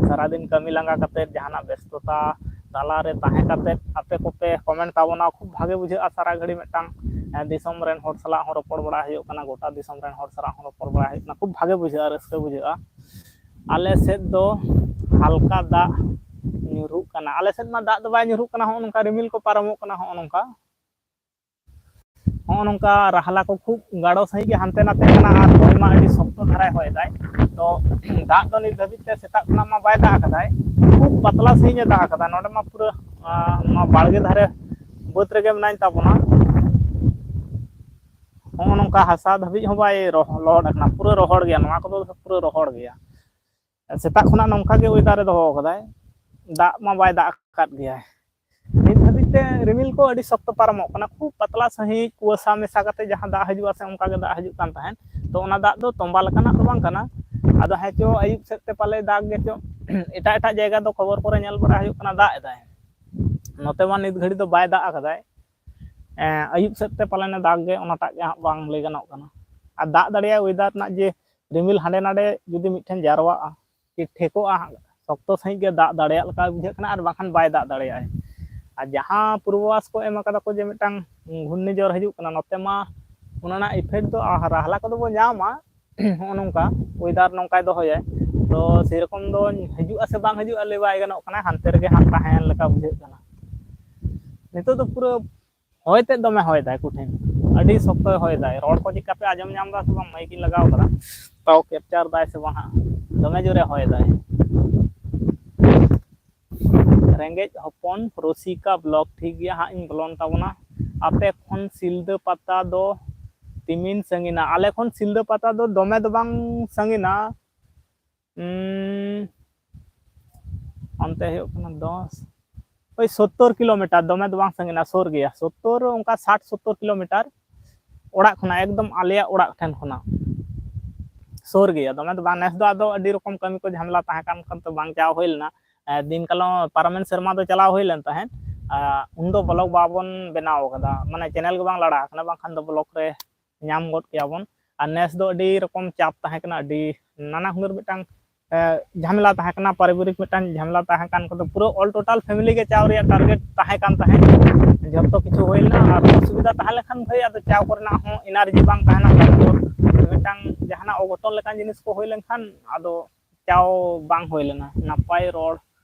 ᱥᱟᱨᱟᱫᱤᱱ ᱠᱟᱹᱢᱤ ᱞᱟᱸᱜᱟ ᱠᱟᱛᱮᱫ, ᱡᱟᱦᱟᱱᱟᱜ ᱵᱮᱥᱛᱚᱛᱟ ᱛᱟᱞᱟᱨᱮ ᱛᱟᱦᱮᱸ ᱠᱟᱛᱮᱫ ᱟᱯᱮ ᱠᱚᱯᱮ ᱠᱚᱢᱮᱱᱴ ᱛᱟᱵᱚᱱᱟ, ᱠᱷᱩᱵ ᱵᱷᱟᱜᱮ ᱵᱩᱡᱷᱟᱹᱜᱼᱟ᱾ ᱥᱟᱨᱟ ᱜᱷᱟᱹᱲᱤ ᱢᱤᱫᱴᱟᱝ, ᱮ, ᱫᱤᱥᱚᱢ ᱨᱮᱱ ᱦᱚᱲ ᱥᱟᱞᱟᱜ ᱦᱚᱸ ᱨᱚᱯᱚᱲ ᱵᱟᱲᱟ ᱦᱩᱭᱩᱜ ᱠᱟᱱᱟ, ᱜᱚᱴᱟ ᱫᱤᱥᱚᱢ ᱨᱮᱱ ᱦᱚᱲ ᱥᱟᱞᱟᱜ ᱦᱚᱸ ᱨᱚᱯᱚᱲ ᱵᱟᱲᱟ ᱦᱩᱭᱩᱜ ᱠᱟᱱᱟ, ᱠᱷᱩᱵ ᱵᱷᱟᱜᱮ ᱵᱩᱡᱷᱟᱹᱜᱼᱟ, ᱨᱟᱹᱥᱠᱟᱹ ᱵᱩᱡᱷᱟᱹᱜᱼᱟ᱾ ᱟᱞᱮ ᱥᱮᱫ ᱫᱚ ᱦᱟᱞᱠᱟ ᱫᱟᱜ ᱧᱩᱨᱩᱜ ᱠᱟᱱᱟ᱾ ᱟᱞᱮ ᱥᱮᱫ ᱢᱟ ᱫᱟᱜ ᱫᱚ ᱵᱟᱭ ᱧᱩᱨᱩᱜ ᱠᱟᱱᱟ, ᱦᱚᱸᱜᱼᱚ ᱱᱚᱝᱠᱟ ᱨᱤᱢᱤᱞ ᱠᱚ ᱯᱟᱨᱚᱢᱚᱜ ᱠᱟᱱᱟ, ᱦᱚᱸᱜᱼᱚ ᱱᱚᱝᱠᱟ᱾ ᱦᱚᱸᱜᱼᱚ ᱱᱚᱝᱠᱟ ᱨᱟᱦᱞᱟ ᱠᱚ ᱠᱷᱩᱵ ᱜᱟᱲᱚ ᱥᱟᱺᱦᱤᱡ ᱜᱮ ᱦᱟᱱᱛᱮ ᱱᱟᱛᱮ ᱠᱟᱱᱟ, ᱟᱨ ᱦᱚᱭ ᱢᱟ ᱟᱹᱰᱤ ᱥᱚᱠᱛᱚ ᱫᱷᱟᱨᱟᱭ ᱦᱚᱭ ᱫᱟᱭ᱾ ᱛᱚ ᱫᱟᱜ ᱫᱚ ᱱᱤᱛ ᱫᱷᱟᱹᱵᱤᱡ ᱛᱮ ᱥᱮᱛᱟᱜ ᱠᱷᱚᱱᱟᱜ ᱢᱟ ᱵᱟᱭ ᱫᱟᱜ ᱟᱠᱟᱫᱟᱭ, ᱠᱷᱩᱵ ᱯᱟᱛᱞᱟ ᱥᱟᱺᱦᱤᱡ ᱮ ᱫᱟᱜ ᱟᱠᱟᱫᱟ᱾ ᱱᱚᱰᱮ ᱢᱟ ᱯᱩᱨᱟᱹ, ᱟᱸ, ᱱᱚᱣᱟ ᱵᱟᱲᱜᱮ ᱫᱷᱟᱨᱮ ᱵᱟᱹᱫᱽ ᱨᱮᱜᱮ ᱢᱮᱱᱟᱧ ᱛᱟᱵᱚᱱᱟ᱾ ᱱᱚᱜᱼᱚ ᱱᱚᱝᱠᱟ ᱦᱟᱥᱟ ᱫᱷᱟᱹᱵᱤᱡ ᱦᱚᱸ ᱵᱟᱭ ᱨᱚᱦ-, ᱞᱚᱦᱚᱫ ᱟᱠᱟᱱᱟ, ᱯᱩᱨᱟᱹ ᱨᱚᱦᱚᱲ ᱜᱮᱭᱟ᱾ ᱱᱚᱣᱟ ᱠᱚᱫᱚ ᱯᱩᱨᱟᱹ ᱨᱚᱦᱚᱲ ᱜᱮᱭᱟ᱾ ᱥᱮᱛᱟᱜ ᱠᱷᱚᱱᱟᱜ ᱱᱚᱝᱠᱟ ᱜᱮ ᱚᱭᱮᱫᱟᱨ ᱮ ᱫᱚᱦᱚ ᱟᱠᱟᱫᱟᱭ, ᱫᱟᱜ ᱢᱟ ᱵᱟᱭ ᱫᱟᱜ ᱟᱠᱟᱫ ᱜᱮᱭᱟᱭ᱾ ᱱᱤᱛ ᱫᱷᱟᱹᱵᱤᱡ ᱛᱮ ᱨᱤᱢᱤᱞ ᱠᱚ ᱟᱹᱰᱤ ᱥᱚᱠᱛᱚ ᱯᱟᱨᱚᱢᱚᱜ ᱠᱟᱱᱟ, ᱠᱷᱩᱵ ᱯᱟᱛᱞᱟ ᱥᱟᱺᱦᱤᱡ ᱠᱩᱣᱟᱹᱥᱟ ᱢᱮᱥᱟ ᱠᱟᱛᱮ ᱡᱟᱦᱟᱸ ᱫᱟᱜ ᱦᱤᱡᱩᱜᱼᱟ ᱥᱮ, ᱚᱱᱠᱟ ᱜᱮ ᱫᱟᱜ ᱦᱤᱡᱩᱜ ᱠᱟᱱ ᱛᱟᱦᱮᱸᱫ᱾ ᱛᱚ ᱚᱱᱟ ᱫᱟᱜ ᱫᱚ ᱛᱚᱸᱵᱟ ᱞᱮᱠᱟᱱᱟᱜ ᱫᱚ ᱵᱟᱝ ᱠᱟᱱᱟ᱾ ᱟᱫᱚ ᱦᱮᱸ ᱪᱚ ᱟᱹᱭᱩᱵ ᱥᱮᱫ ᱛᱮ ᱯᱟᱞᱮ ᱫᱟᱜ ᱜᱮ ᱪᱚ᱾ ᱮᱴᱟᱜ ᱮᱴᱟᱜ ᱡᱟᱭᱜᱟ ᱫᱚ ᱠᱷᱚᱵᱚᱨ ᱠᱚᱨᱮ ᱧᱮᱞ ᱵᱟᱲᱟ ᱦᱩᱭᱩᱜ ᱠᱟᱱᱟ ᱫᱟᱜ ᱮᱫᱟᱭ, ᱱᱚᱛᱮ ᱢᱟ ᱱᱤᱛ ᱜᱷᱟᱹᱲᱤ ᱫᱚ ᱵᱟᱭ ᱫᱟᱜ ᱟᱠᱟᱫᱟᱭ᱾ ᱮᱸ, ᱟᱹᱭᱩᱵ ᱥᱮᱫ ᱛᱮ ᱯᱟᱞᱮᱱᱮ ᱫᱟᱜ ᱜᱮ, ᱚᱱᱟᱴᱟᱜ ᱜᱮ ᱦᱟᱸᱜ ᱵᱟᱝ ᱞᱟᱹᱭ ᱜᱟᱱᱚᱜ ᱠᱟᱱᱟ᱾ ᱟᱨ ᱫᱟᱜ ᱫᱟᱲᱮᱭᱟᱜᱼᱟ ᱚᱭᱮᱫᱟᱨ ᱨᱮᱱᱟᱜ ᱡᱮ ᱨᱤᱢᱤᱞ ᱦᱟᱸᱰᱮ ᱱᱟᱰᱮ ᱡᱩᱫᱤ ᱢᱤᱫᱴᱷᱮᱱ ᱡᱟᱨᱣᱟᱜᱼᱟ, ᱠᱤ ᱴᱷᱮᱠᱚᱜᱼᱟ ᱦᱟᱸᱜ, ᱥᱚᱠᱛᱚ ᱥᱟᱺᱦᱤᱡ ᱜᱮ ᱫᱟᱜ ᱫᱟᱲᱮᱭᱟᱜ ᱞᱮᱠᱟ ᱵᱩᱡᱷᱟᱹᱜ ᱠᱟᱱᱟ, ᱟᱨ ᱵᱟᱝᱠᱷᱟᱱ ᱵᱟᱭ ᱫᱟᱜ ᱫᱟᱲᱮᱭᱟᱜᱼᱟᱭ᱾ ᱟᱨ ᱡᱟᱦᱟᱸ ᱯᱩᱨᱵᱟᱵᱷᱟᱥ ᱠᱚ ᱮᱢ ᱟᱠᱟᱫᱟ ᱠᱚ ᱡᱮ ᱢᱤᱫᱴᱟᱝ ᱜᱷᱩᱨᱱᱤᱡᱚᱨ ᱦᱤᱡᱩᱜ ᱠᱟᱱᱟ, ᱱᱚᱛᱮ ᱢᱟ ᱚᱱᱟ ᱨᱮᱱᱟᱜ effect ᱫᱚ ᱟᱨ ᱨᱟᱦᱞᱟ ᱠᱚᱫᱚ ᱵᱚ ᱧᱟᱢᱟ, ᱱᱚᱜᱼᱚ ᱱᱚᱝᱠᱟ ᱚᱭᱮᱫᱟᱨ ᱱᱚᱝᱠᱟᱭ ᱫᱚᱦᱚᱭᱟᱭ᱾ ᱛᱚ ᱥᱮᱨᱚᱠᱚᱢ ᱫᱚ ᱦᱤᱡᱩᱜᱼᱟ ᱥᱮ ᱵᱟᱝ ᱦᱤᱡᱩᱜᱼᱟ ᱞᱟᱹᱭ ᱵᱟᱭ ᱜᱟᱱᱚᱜ ᱠᱟᱱᱟ, ᱦᱟᱱᱛᱮ ᱨᱮᱜᱮ ᱦᱟᱸᱜ ᱛᱟᱦᱮᱸᱭᱮᱱ ᱞᱮᱠᱟ ᱵᱩᱡᱷᱟᱹᱜ ᱠᱟᱱᱟ᱾ ᱱᱤᱛᱚᱜ ᱫᱚ ᱯᱩᱨᱟᱹ ᱦᱚᱭ ᱛᱮᱫ ᱫᱚᱢᱮ ᱦᱚᱭ ᱫᱟᱭ ᱠᱚᱴᱷᱤᱱ, ᱟᱹᱰᱤ ᱥᱚᱠᱛᱚᱭ ᱦᱚᱭ ᱫᱟᱭ᱾ ᱨᱚᱲ ᱠᱚ ᱪᱮᱫ ᱞᱮᱠᱟ ᱯᱮ ᱟᱸᱡᱚᱢ ᱧᱟᱢ ᱮᱫᱟ ᱥᱮ ᱵᱟᱝ? ᱢᱟᱭᱤᱠ ᱤᱧ ᱞᱟᱜᱟᱣ ᱠᱟᱫᱟ, ᱛᱟᱣ capture ᱫᱟᱭ ᱥᱮ ᱵᱟᱝ ᱦᱟᱸᱜ, ᱫᱚᱢᱮ ᱡᱳᱨᱮ ᱦᱚᱭ ᱫᱟᱭ᱾ ᱨᱮᱸᱜᱮᱡ ᱦᱚᱯᱚᱱ ᱨᱚᱥᱤᱠᱟ vlog, ᱴᱷᱤᱠ ᱜᱮᱭᱟ ᱦᱟᱸᱜ, ᱤᱧ ᱵᱚᱞᱚᱱ ᱛᱟᱵᱚᱱᱟ᱾ ᱟᱯᱮ ᱠᱷᱚᱱ ᱥᱤᱞᱫᱟᱹ ᱯᱟᱛᱟ ᱫᱚ ᱛᱤᱢᱤᱱ ᱥᱟᱺᱜᱤᱱᱟ? ᱟᱞᱮ ᱠᱷᱚᱱ ᱥᱤᱞᱫᱟᱹ ᱯᱟᱛᱟ ᱫᱚ ᱫᱚᱢᱮ ᱫᱚ ᱵᱟᱝ ᱥᱟᱺᱜᱤᱱᱟ, ᱩᱸ, ᱚᱱᱛᱮ ᱦᱩᱭᱩᱜ ᱠᱟᱱᱟ ᱫᱚᱥ, ᱳᱭ ᱥᱳᱛᱛᱳᱨ ᱠᱤᱞᱳᱢᱤᱴᱟᱨ, ᱫᱚᱢᱮ ᱫᱚ ᱵᱟᱝ ᱥᱟᱺᱜᱤᱱᱟ, ᱥᱩᱨ ᱜᱮᱭᱟ᱾ ᱥᱳᱛᱛᱳᱨ, ᱚᱱᱠᱟ ᱥᱟᱴ ᱥᱳᱛᱛᱳᱨ ᱠᱤᱞᱳᱢᱤᱴᱟᱨ ᱚᱲᱟᱜ ᱠᱷᱚᱱᱟᱜ, ᱮᱠᱫᱚᱢ ᱟᱞᱮᱭᱟᱜ ᱚᱲᱟᱜ ᱴᱷᱮᱱ ᱠᱷᱚᱱᱟᱜ ᱥᱩᱨ ᱜᱮᱭᱟ᱾ ᱫᱚᱢᱮ ᱫᱚ ᱵᱟᱝ, ᱱᱮᱥ ᱫᱚ ᱟᱫᱚ ᱟᱹᱰᱤ ᱨᱚᱠᱚᱢ ᱠᱟᱹᱢᱤ ᱠᱚ ᱡᱷᱟᱢᱮᱞᱟ ᱛᱟᱦᱮᱸ ᱠᱟᱱ ᱠᱷᱟᱱ ᱛᱚ ᱵᱟᱝ ᱪᱟᱣ ᱦᱩᱭ ᱞᱮᱱᱟ᱾ ᱮ, ᱫᱤᱱ ᱠᱟᱞᱚᱢ ᱯᱟᱨᱚᱢᱮᱱ ᱥᱮᱨᱢᱟ ᱫᱚ ᱪᱟᱞᱟᱣ ᱦᱩᱭ ᱞᱮᱱ ᱛᱟᱦᱮᱸᱫ᱾ ᱟ, ᱩᱱᱫᱚ vlog ᱵᱟᱵᱚᱱ ᱵᱮᱱᱟᱣ ᱠᱟᱫᱟ, ᱢᱟᱱᱮ channel ᱜᱮ ᱵᱟᱝ ᱞᱟᱲᱟ ᱟᱠᱟᱱᱟ, ᱵᱟᱝᱠᱷᱟᱱ ᱫᱚ vlog ᱨᱮ ᱧᱟᱢ ᱜᱚᱫ ᱠᱮᱭᱟ ᱵᱚᱱ᱾ ᱟᱨ ᱱᱮᱥ ᱫᱚ ᱟᱹᱰᱤ ᱨᱚᱠᱚᱢ ᱪᱟᱯ ᱛᱟᱦᱮᱸ ᱠᱟᱱᱟ, ᱟᱹᱰᱤ ᱱᱟᱱᱟ ᱦᱩᱱᱟᱹᱨ ᱢᱤᱫᱴᱟᱝ, ᱮ, ᱡᱷᱟᱢᱮᱞᱟ ᱛᱟᱦᱮᱸ ᱠᱟᱱᱟ, ᱯᱟᱨᱤᱵᱟᱨᱤᱠ ᱢᱤᱫᱴᱟᱝ ᱡᱷᱟᱢᱮᱞᱟ ᱛᱟᱦᱮᱸ ᱠᱟᱱ ᱠᱷᱟᱱ ᱫᱚ ᱯᱩᱨᱟᱹ all total family ᱜᱮ ᱪᱟᱣ ᱨᱮᱭᱟᱜ target ᱛᱟᱦᱮᱸ ᱠᱟᱱ ᱛᱟᱦᱮᱸᱫ᱾ ᱡᱷᱚᱛᱚ ᱠᱤᱪᱷᱩ ᱦᱩᱭ ᱞᱮᱱᱟ, ᱟᱨ ᱚᱥᱩᱵᱤᱫᱷᱟ ᱛᱟᱦᱮᱸ ᱞᱮᱱᱠᱷᱟᱱ ᱵᱷᱟᱹᱭ ᱟᱫᱚ ᱪᱟᱣ ᱠᱚᱨᱮᱱᱟᱜ ᱦᱚᱸ energy ᱵᱟᱝ ᱛᱟᱦᱮᱱᱟ᱾ ᱛᱟᱨᱯᱚᱨ ᱢᱤᱫᱴᱟᱝ ᱡᱟᱦᱟᱱᱟᱜ ᱚᱜᱷᱚᱴᱚᱱ ᱞᱮᱠᱟᱱ ᱡᱤᱱᱤᱥ ᱠᱚ ᱦᱩᱭ ᱞᱮᱱᱠᱷᱟᱱ ᱟᱫᱚ ᱪᱟᱣ ᱵᱟᱝ ᱦᱩᱭ ᱞᱮᱱᱟ᱾ ᱱᱟᱯᱟᱭ ᱨᱚᱲ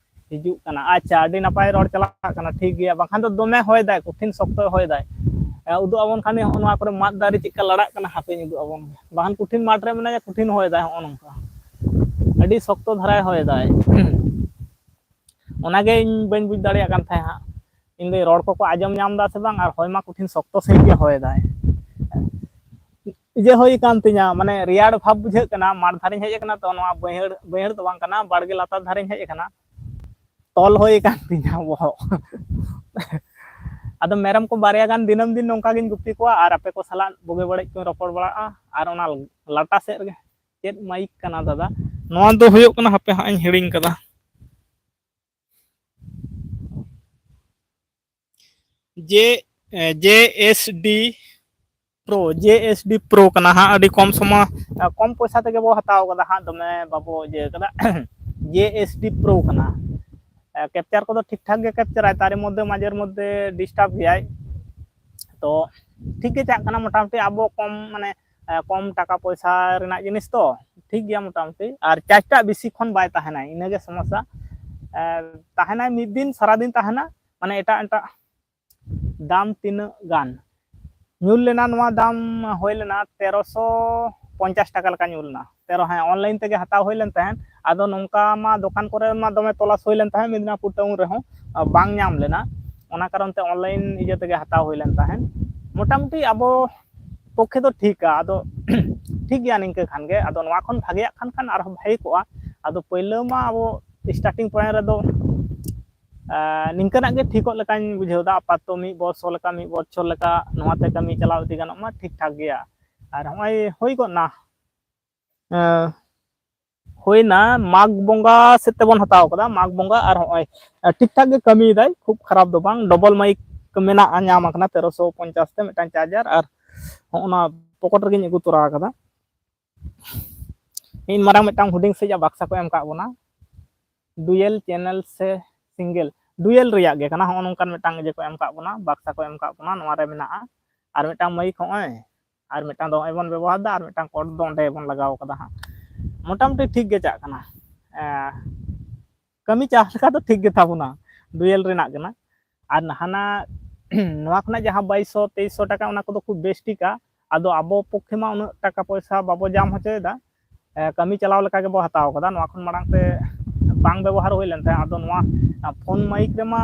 ᱦᱤᱡᱩᱜ ᱠᱟᱱᱟ᱾ ᱟᱪᱪᱷᱟ, ᱟᱹᱰᱤ ᱱᱟᱯᱟᱭ ᱨᱚᱲ ᱪᱟᱞᱟᱜ ᱠᱟᱱᱟ, ᱴᱷᱤᱠ ᱜᱮᱭᱟ, ᱵᱟᱠᱷᱟᱱ ᱫᱚ ᱫᱚᱢᱮ ᱦᱚᱭ ᱫᱟᱭ, ᱠᱚᱴᱷᱤᱱ ᱥᱚᱠᱛᱚᱭ ᱦᱚᱭ ᱫᱟᱭ᱾ ᱮ, ᱩᱫᱩᱜ ᱟᱵᱚᱱ ᱠᱷᱟᱱ ᱱᱚᱜᱼᱚ ᱱᱚᱣᱟ ᱠᱚᱨᱮ ᱢᱟᱫ ᱫᱟᱨᱮ ᱪᱮᱫ ᱞᱮᱠᱟ ᱞᱟᱲᱟᱜ ᱠᱟᱱᱟ, ᱦᱟᱯᱮᱧ ᱩᱫᱩᱜ ᱟᱵᱚᱱ ᱜᱮ᱾ ᱵᱟᱠᱷᱟᱱ ᱠᱚᱴᱷᱤᱱ ᱢᱟᱴᱷ ᱨᱮ ᱢᱮᱱᱟᱭᱟ, ᱠᱚᱴᱷᱤᱱ ᱦᱚᱭ ᱫᱟᱭ, ᱦᱚᱸᱜᱼᱚ ᱱᱚᱝᱠᱟ ᱟᱹᱰᱤ ᱥᱚᱠᱛᱚ ᱫᱷᱟᱨᱟᱭ ᱦᱚᱭ ᱫᱟᱭ᱾ ᱚᱱᱟᱜᱮ ᱤᱧ ᱵᱟᱹᱧ ᱵᱩᱡᱽ ᱫᱟᱲᱮᱭᱟᱜ ᱠᱟᱱ ᱛᱟᱦᱮᱸᱫ ᱦᱟᱸᱜ, ᱤᱧ ᱫᱚ ᱨᱚᱲ ᱠᱚᱠᱚ ᱟᱸᱡᱚᱢ ᱧᱟᱢ ᱮᱫᱟ ᱥᱮ ᱵᱟᱝ, ᱟᱨ ᱦᱚᱭ ᱢᱟ ᱠᱚᱴᱷᱤᱱ ᱥᱚᱠᱛᱚ ᱥᱟᱺᱦᱤᱡ ᱜᱮ ᱦᱚᱭ ᱫᱟᱭ᱾ ᱤᱭᱟᱹ ᱦᱩᱭ ᱟᱠᱟᱱ ᱛᱤᱧᱟ, ᱢᱟᱱᱮ ᱨᱮᱭᱟᱲ ᱵᱷᱟᱵᱽ ᱵᱩᱡᱷᱟᱹᱜ ᱠᱟᱱᱟ᱾ ᱢᱟᱴᱷ ᱫᱷᱟᱨᱮᱧ ᱦᱮᱡ ᱟᱠᱟᱱᱟ ᱛᱚ, ᱱᱚᱣᱟ ᱵᱟᱹᱭᱦᱟᱹᱲ, ᱵᱟᱹᱭᱦᱟᱹᱲ ᱫᱚ ᱵᱟᱝ ᱠᱟᱱᱟ, ᱵᱟᱲᱜᱮ ᱞᱟᱛᱟᱨ ᱫᱷᱟᱨᱮᱧ ᱦᱮᱡ ᱟᱠᱟᱱᱟ, ᱛᱚᱞ ᱦᱩᱭ ᱟᱠᱟᱱ ᱛᱤᱧᱟ ᱵᱚᱦᱚᱜ᱾ ᱟᱫᱚ ᱢᱮᱨᱚᱢ ᱠᱚ ᱵᱟᱨᱭᱟ ᱜᱟᱱ ᱫᱤᱱᱟᱹᱢ ᱫᱤᱱ ᱱᱚᱝᱠᱟ ᱜᱤᱧ ᱜᱩᱯᱤ ᱠᱚᱣᱟ ᱟᱨ ᱟᱯᱮ ᱠᱚ ᱥᱟᱞᱟᱜ ᱵᱩᱜᱤ ᱵᱟᱹᱲᱤᱡ ᱠᱚᱧ ᱨᱚᱯᱚᱲ ᱵᱟᱲᱟᱜᱼᱟ᱾ ᱟᱨ ᱚᱱᱟ ᱞᱟᱴᱟ ᱥᱮᱫ ᱨᱮᱜᱮ ᱪᱮᱫ ᱢᱟᱭᱤᱠ ᱠᱟᱱᱟ ᱫᱟᱫᱟ? ᱱᱚᱣᱟ ᱫᱚ ᱦᱩᱭᱩᱜ ᱠᱟᱱᱟ, ᱦᱟᱯᱮ ᱦᱟᱸᱜ ᱤᱧ ᱦᱤᱲᱤᱧ ᱠᱟᱫᱟ᱾ ᱡᱮ, ᱡᱮ ᱮᱥ ᱰᱤ ᱯᱨᱳ, ᱡᱮ ᱮᱥ ᱰᱤ ᱯᱨᱳ ᱠᱟᱱᱟ ᱦᱟᱸᱜ᱾ ᱟᱹᱰᱤ ᱠᱚᱢ ᱥᱚᱢᱚᱭ, ᱠᱚᱢ ᱯᱚᱭᱥᱟ ᱛᱮᱜᱮ ᱵᱚ ᱦᱟᱛᱟᱣ ᱠᱟᱫᱟ ᱦᱟᱸᱜ, ᱫᱚᱢᱮ ᱵᱟᱵᱚ ᱤᱭᱟᱹ ᱠᱟᱫᱟ᱾ ᱡᱮ ᱮᱥ ᱰᱤ ᱯᱨᱳ ᱠᱟᱱᱟ᱾ ᱠᱮᱯᱪᱟᱨ ᱠᱚᱫᱚ ᱴᱷᱤᱠ ᱴᱷᱟᱠ ᱜᱮ ᱠᱮᱯᱪᱟᱨᱟᱭ, ᱛᱟᱨᱮ ᱢᱚᱫᱽᱫᱷᱮ ᱢᱟᱡᱷᱮᱨ ᱢᱚᱫᱽᱫᱷᱮ ᱰᱤᱥᱴᱟᱵ ᱜᱮᱭᱟᱭ᱾ ᱛᱚ ᱴᱷᱤᱠ ᱜᱮ ᱪᱟᱜ ᱠᱟᱱᱟ ᱢᱚᱴᱟᱢᱩᱴᱤ, ᱟᱵᱚ ᱠᱚᱢ, ᱢᱟᱱᱮ ᱠᱚᱢ ᱴᱟᱠᱟ ᱯᱚᱭᱥᱟ ᱨᱮᱱᱟᱜ ᱡᱤᱱᱤᱥ ᱛᱚ, ᱴᱷᱤᱠ ᱜᱮᱭᱟ ᱢᱚᱴᱟᱢᱩᱴᱤ᱾ ᱟᱨ ᱪᱟᱨᱡᱽ ᱴᱟᱜ ᱵᱮᱥᱤ ᱠᱷᱚᱱ ᱵᱟᱭ ᱛᱟᱦᱮᱱᱟ, ᱤᱱᱟᱹᱜᱮ ᱥᱚᱢᱚᱥᱥᱟ᱾ ᱛᱟᱦᱮᱱᱟᱭ ᱢᱤᱫ ᱫᱤᱱ, ᱥᱟᱨᱟᱫᱤᱱ ᱛᱟᱦᱮᱱᱟ, ᱢᱟᱱᱮ ᱮᱴᱟᱜ ᱮᱴᱟᱜ᱾ ᱫᱟᱢ ᱛᱤᱱᱟᱹᱜ ᱜᱟᱱ ᱧᱩᱨ ᱞᱮᱱᱟ? ᱱᱚᱣᱟ ᱫᱟᱢ ᱦᱩᱭ ᱞᱮᱱᱟ ᱛᱮᱨᱚᱥᱚ ᱯᱚᱧᱪᱟᱥ ᱴᱟᱠᱟ ᱞᱮᱠᱟ ᱧᱩᱨ ᱞᱮᱱᱟ᱾ ᱛᱮᱨᱚ, ᱦᱮᱸ, ᱚᱱᱞᱟᱭᱤᱱ ᱛᱮᱜᱮ ᱦᱟᱛᱟᱣ ᱦᱩᱭ ᱞᱮᱱ ᱛᱟᱦᱮᱸᱫ᱾ ᱟᱫᱚ ᱱᱚᱝᱠᱟ ᱢᱟ ᱫᱚᱠᱟᱱ ᱠᱚᱨᱮ ᱢᱟ ᱫᱚᱢᱮ ᱛᱚᱞᱟᱥ ᱦᱩᱭ ᱞᱮᱱ ᱛᱟᱦᱮᱸᱫ ᱢᱮᱫᱽᱱᱟᱯᱩᱨ ᱴᱟᱣᱩᱱ ᱨᱮᱦᱚᱸ, ᱵᱟᱝ ᱧᱟᱢ ᱞᱮᱱᱟ᱾ ᱚᱱᱟ ᱠᱟᱨᱚᱱ ᱛᱮ ᱚᱱᱞᱟᱭᱤᱱ ᱤᱭᱟᱹ ᱛᱮᱜᱮ ᱦᱟᱛᱟᱣ ᱦᱩᱭ ᱞᱮᱱ ᱛᱟᱦᱮᱸᱫ᱾ ᱢᱚᱴᱟᱢᱩᱴᱤ ᱟᱵᱚ ᱯᱚᱠᱠᱷᱮ ᱫᱚ ᱴᱷᱤᱠᱟ, ᱟᱫᱚ ᱴᱷᱤᱠ ᱜᱮᱭᱟ ᱱᱤᱝᱠᱟᱹ ᱠᱷᱟᱱ ᱜᱮ᱾ ᱟᱫᱚ ᱱᱚᱣᱟ ᱠᱷᱚᱱ ᱵᱷᱟᱜᱮᱭᱟᱜ ᱠᱷᱟᱱ, ᱠᱷᱟᱱ ᱟᱨᱦᱚᱸ ᱵᱷᱟᱜᱮ ᱠᱚᱜᱼᱟ᱾ ᱟᱫᱚ ᱯᱳᱭᱞᱳ ᱢᱟ ᱟᱵᱚ starting point ᱨᱮᱫᱚ ᱱᱤᱝᱠᱟᱹᱱᱟᱜ ᱜᱮ ᱴᱷᱤᱠᱚᱜ ᱞᱮᱠᱟᱧ ᱵᱩᱡᱷᱟᱹᱣ ᱮᱫᱟ᱾ ᱟᱯᱟᱛᱚᱛᱚ ᱢᱤᱫ ᱵᱚᱨᱥᱚ ᱞᱮᱠᱟ, ᱢᱤᱫ ᱵᱚᱪᱷᱚᱨ ᱞᱮᱠᱟ ᱱᱚᱣᱟᱛᱮ ᱠᱟᱹᱢᱤ ᱪᱟᱞᱟᱣ ᱤᱫᱤ ᱜᱟᱱᱚᱜ ᱢᱟ, ᱴᱷᱤᱠ ᱴᱷᱟᱠ ᱜᱮᱭᱟ᱾ ᱟᱨ ᱱᱚᱜᱼᱚᱭ ᱦᱩᱭ ᱜᱚᱫ ᱱᱟ, ᱦᱩᱭᱱᱟ ᱢᱟᱜᱽ ᱵᱚᱸᱜᱟ ᱥᱮᱫ ᱛᱮᱵᱚᱱ ᱦᱟᱛᱟᱣ ᱠᱟᱫᱟ, ᱢᱟᱜᱽ ᱵᱚᱸᱜᱟ᱾ ᱟᱨ ᱱᱚᱜᱼᱚᱭ ᱴᱷᱤᱠ ᱴᱷᱟᱠ ᱜᱮ ᱠᱟᱹᱢᱤᱭᱮᱫᱟᱭ, ᱠᱷᱩᱵ ᱠᱷᱟᱨᱟᱯ ᱫᱚ ᱵᱟᱝ᱾ ᱰᱚᱵᱚᱞ ᱢᱟᱭᱤᱠ ᱢᱮᱱᱟᱜᱼᱟ, ᱧᱟᱢ ᱟᱠᱟᱱᱟ ᱛᱮᱨᱚᱥᱚ ᱯᱚᱧᱪᱟᱥ ᱛᱮ ᱢᱤᱫᱴᱟᱝ ᱪᱟᱨᱡᱟᱨ, ᱟᱨ ᱦᱚᱸᱜᱼᱚ ᱱᱟ ᱯᱚᱠᱮᱴ ᱨᱮᱜᱮᱧ ᱟᱹᱜᱩ ᱛᱚᱨᱟ ᱟᱠᱟᱫᱟ᱾ ᱤᱧ ᱢᱟᱨᱟᱝ ᱢᱤᱫᱴᱟᱝ ᱦᱩᱰᱤᱧ ᱥᱟᱺᱦᱤᱡ ᱵᱟᱠᱥᱟ ᱠᱚ ᱮᱢ ᱟᱠᱟᱫ ᱵᱚᱱᱟ, ᱰᱩᱭᱮᱞ ᱪᱮᱱᱮᱞ ᱥᱮ ᱥᱤᱝᱜᱮᱞ, ᱰᱩᱭᱮᱞ ᱨᱮᱭᱟᱜ ᱜᱮ ᱠᱟᱱᱟ᱾ ᱦᱚᱸᱜᱼᱚ ᱱᱚᱝᱠᱟᱱ ᱢᱤᱫᱴᱟᱝ ᱤᱭᱟᱹ ᱠᱚ ᱮᱢ ᱟᱠᱟᱫ ᱵᱚᱱᱟ, ᱵᱟᱠᱥᱟ ᱠᱚ ᱮᱢ ᱟᱠᱟᱫ ᱵᱚᱱᱟ, ᱱᱚᱣᱟ ᱨᱮ ᱢᱮᱱᱟᱜᱼᱟ᱾ ᱟᱨ ᱢᱤᱫᱴᱟᱝ ᱢᱟᱭᱤᱠ ᱦᱚᱸᱜᱼᱚᱭ, ᱟᱨ ᱢᱤᱫᱴᱟᱝ ᱫᱚ ᱱᱚᱜᱼᱚᱭ ᱵᱚᱱ ᱵᱮᱵᱚᱦᱟᱨ ᱮᱫᱟ, ᱟᱨ ᱢᱤᱫᱴᱟᱝ ᱠᱚᱨᱰ ᱫᱚ ᱚᱸᱰᱮ ᱵᱚᱱ ᱞᱟᱜᱟᱣ ᱠᱟᱫᱟ ᱦᱟᱸᱜ᱾ ᱢᱚᱴᱟᱢᱩᱴᱤ ᱴᱷᱤᱠ ᱜᱮ ᱪᱟᱜ ᱠᱟᱱᱟ᱾ ᱮᱸ, ᱠᱟᱹᱢᱤ ᱪᱟᱥ ᱞᱮᱠᱟ ᱫᱚ ᱴᱷᱤᱠ ᱜᱮ ᱛᱟᱵᱚᱱᱟ, ᱰᱩᱭᱮᱞ ᱨᱮᱱᱟᱜ ᱠᱟᱱᱟ᱾ ᱟᱨ ᱦᱟᱱᱟ ᱱᱚᱣᱟ ᱠᱷᱚᱱᱟᱜ ᱡᱟᱦᱟᱸ ᱵᱟᱭᱤᱥᱥᱚ ᱛᱮᱭᱤᱥᱥᱚ ᱴᱟᱠᱟ, ᱚᱱᱟ ᱠᱚᱫᱚ ᱠᱷᱩᱵ ᱵᱮᱥ ᱴᱷᱤᱠᱟ᱾ ᱟᱫᱚ ᱟᱵᱚ ᱯᱚᱠᱠᱷᱮ ᱢᱟ ᱩᱱᱟᱹᱜ ᱴᱟᱠᱟ ᱯᱚᱭᱥᱟ ᱵᱟᱵᱚ ᱧᱟᱢ ᱦᱚᱪᱚᱭᱮᱫᱟ᱾ ᱮ, ᱠᱟᱹᱢᱤ ᱪᱟᱞᱟᱣ ᱞᱮᱠᱟ ᱜᱮᱵᱚ ᱦᱟᱛᱟᱣ ᱠᱟᱫᱟ᱾ ᱱᱚᱣᱟ ᱠᱷᱚᱱ ᱢᱟᱲᱟᱝ ᱛᱮ ᱵᱟᱝ ᱵᱮᱵᱚᱦᱟᱨ ᱦᱩᱭ ᱞᱮᱱ ᱛᱟᱦᱮᱸᱫ᱾ ᱟᱫᱚ ᱱᱚᱣᱟ ᱯᱷᱳᱱ ᱢᱟᱭᱤᱠ ᱨᱮᱢᱟ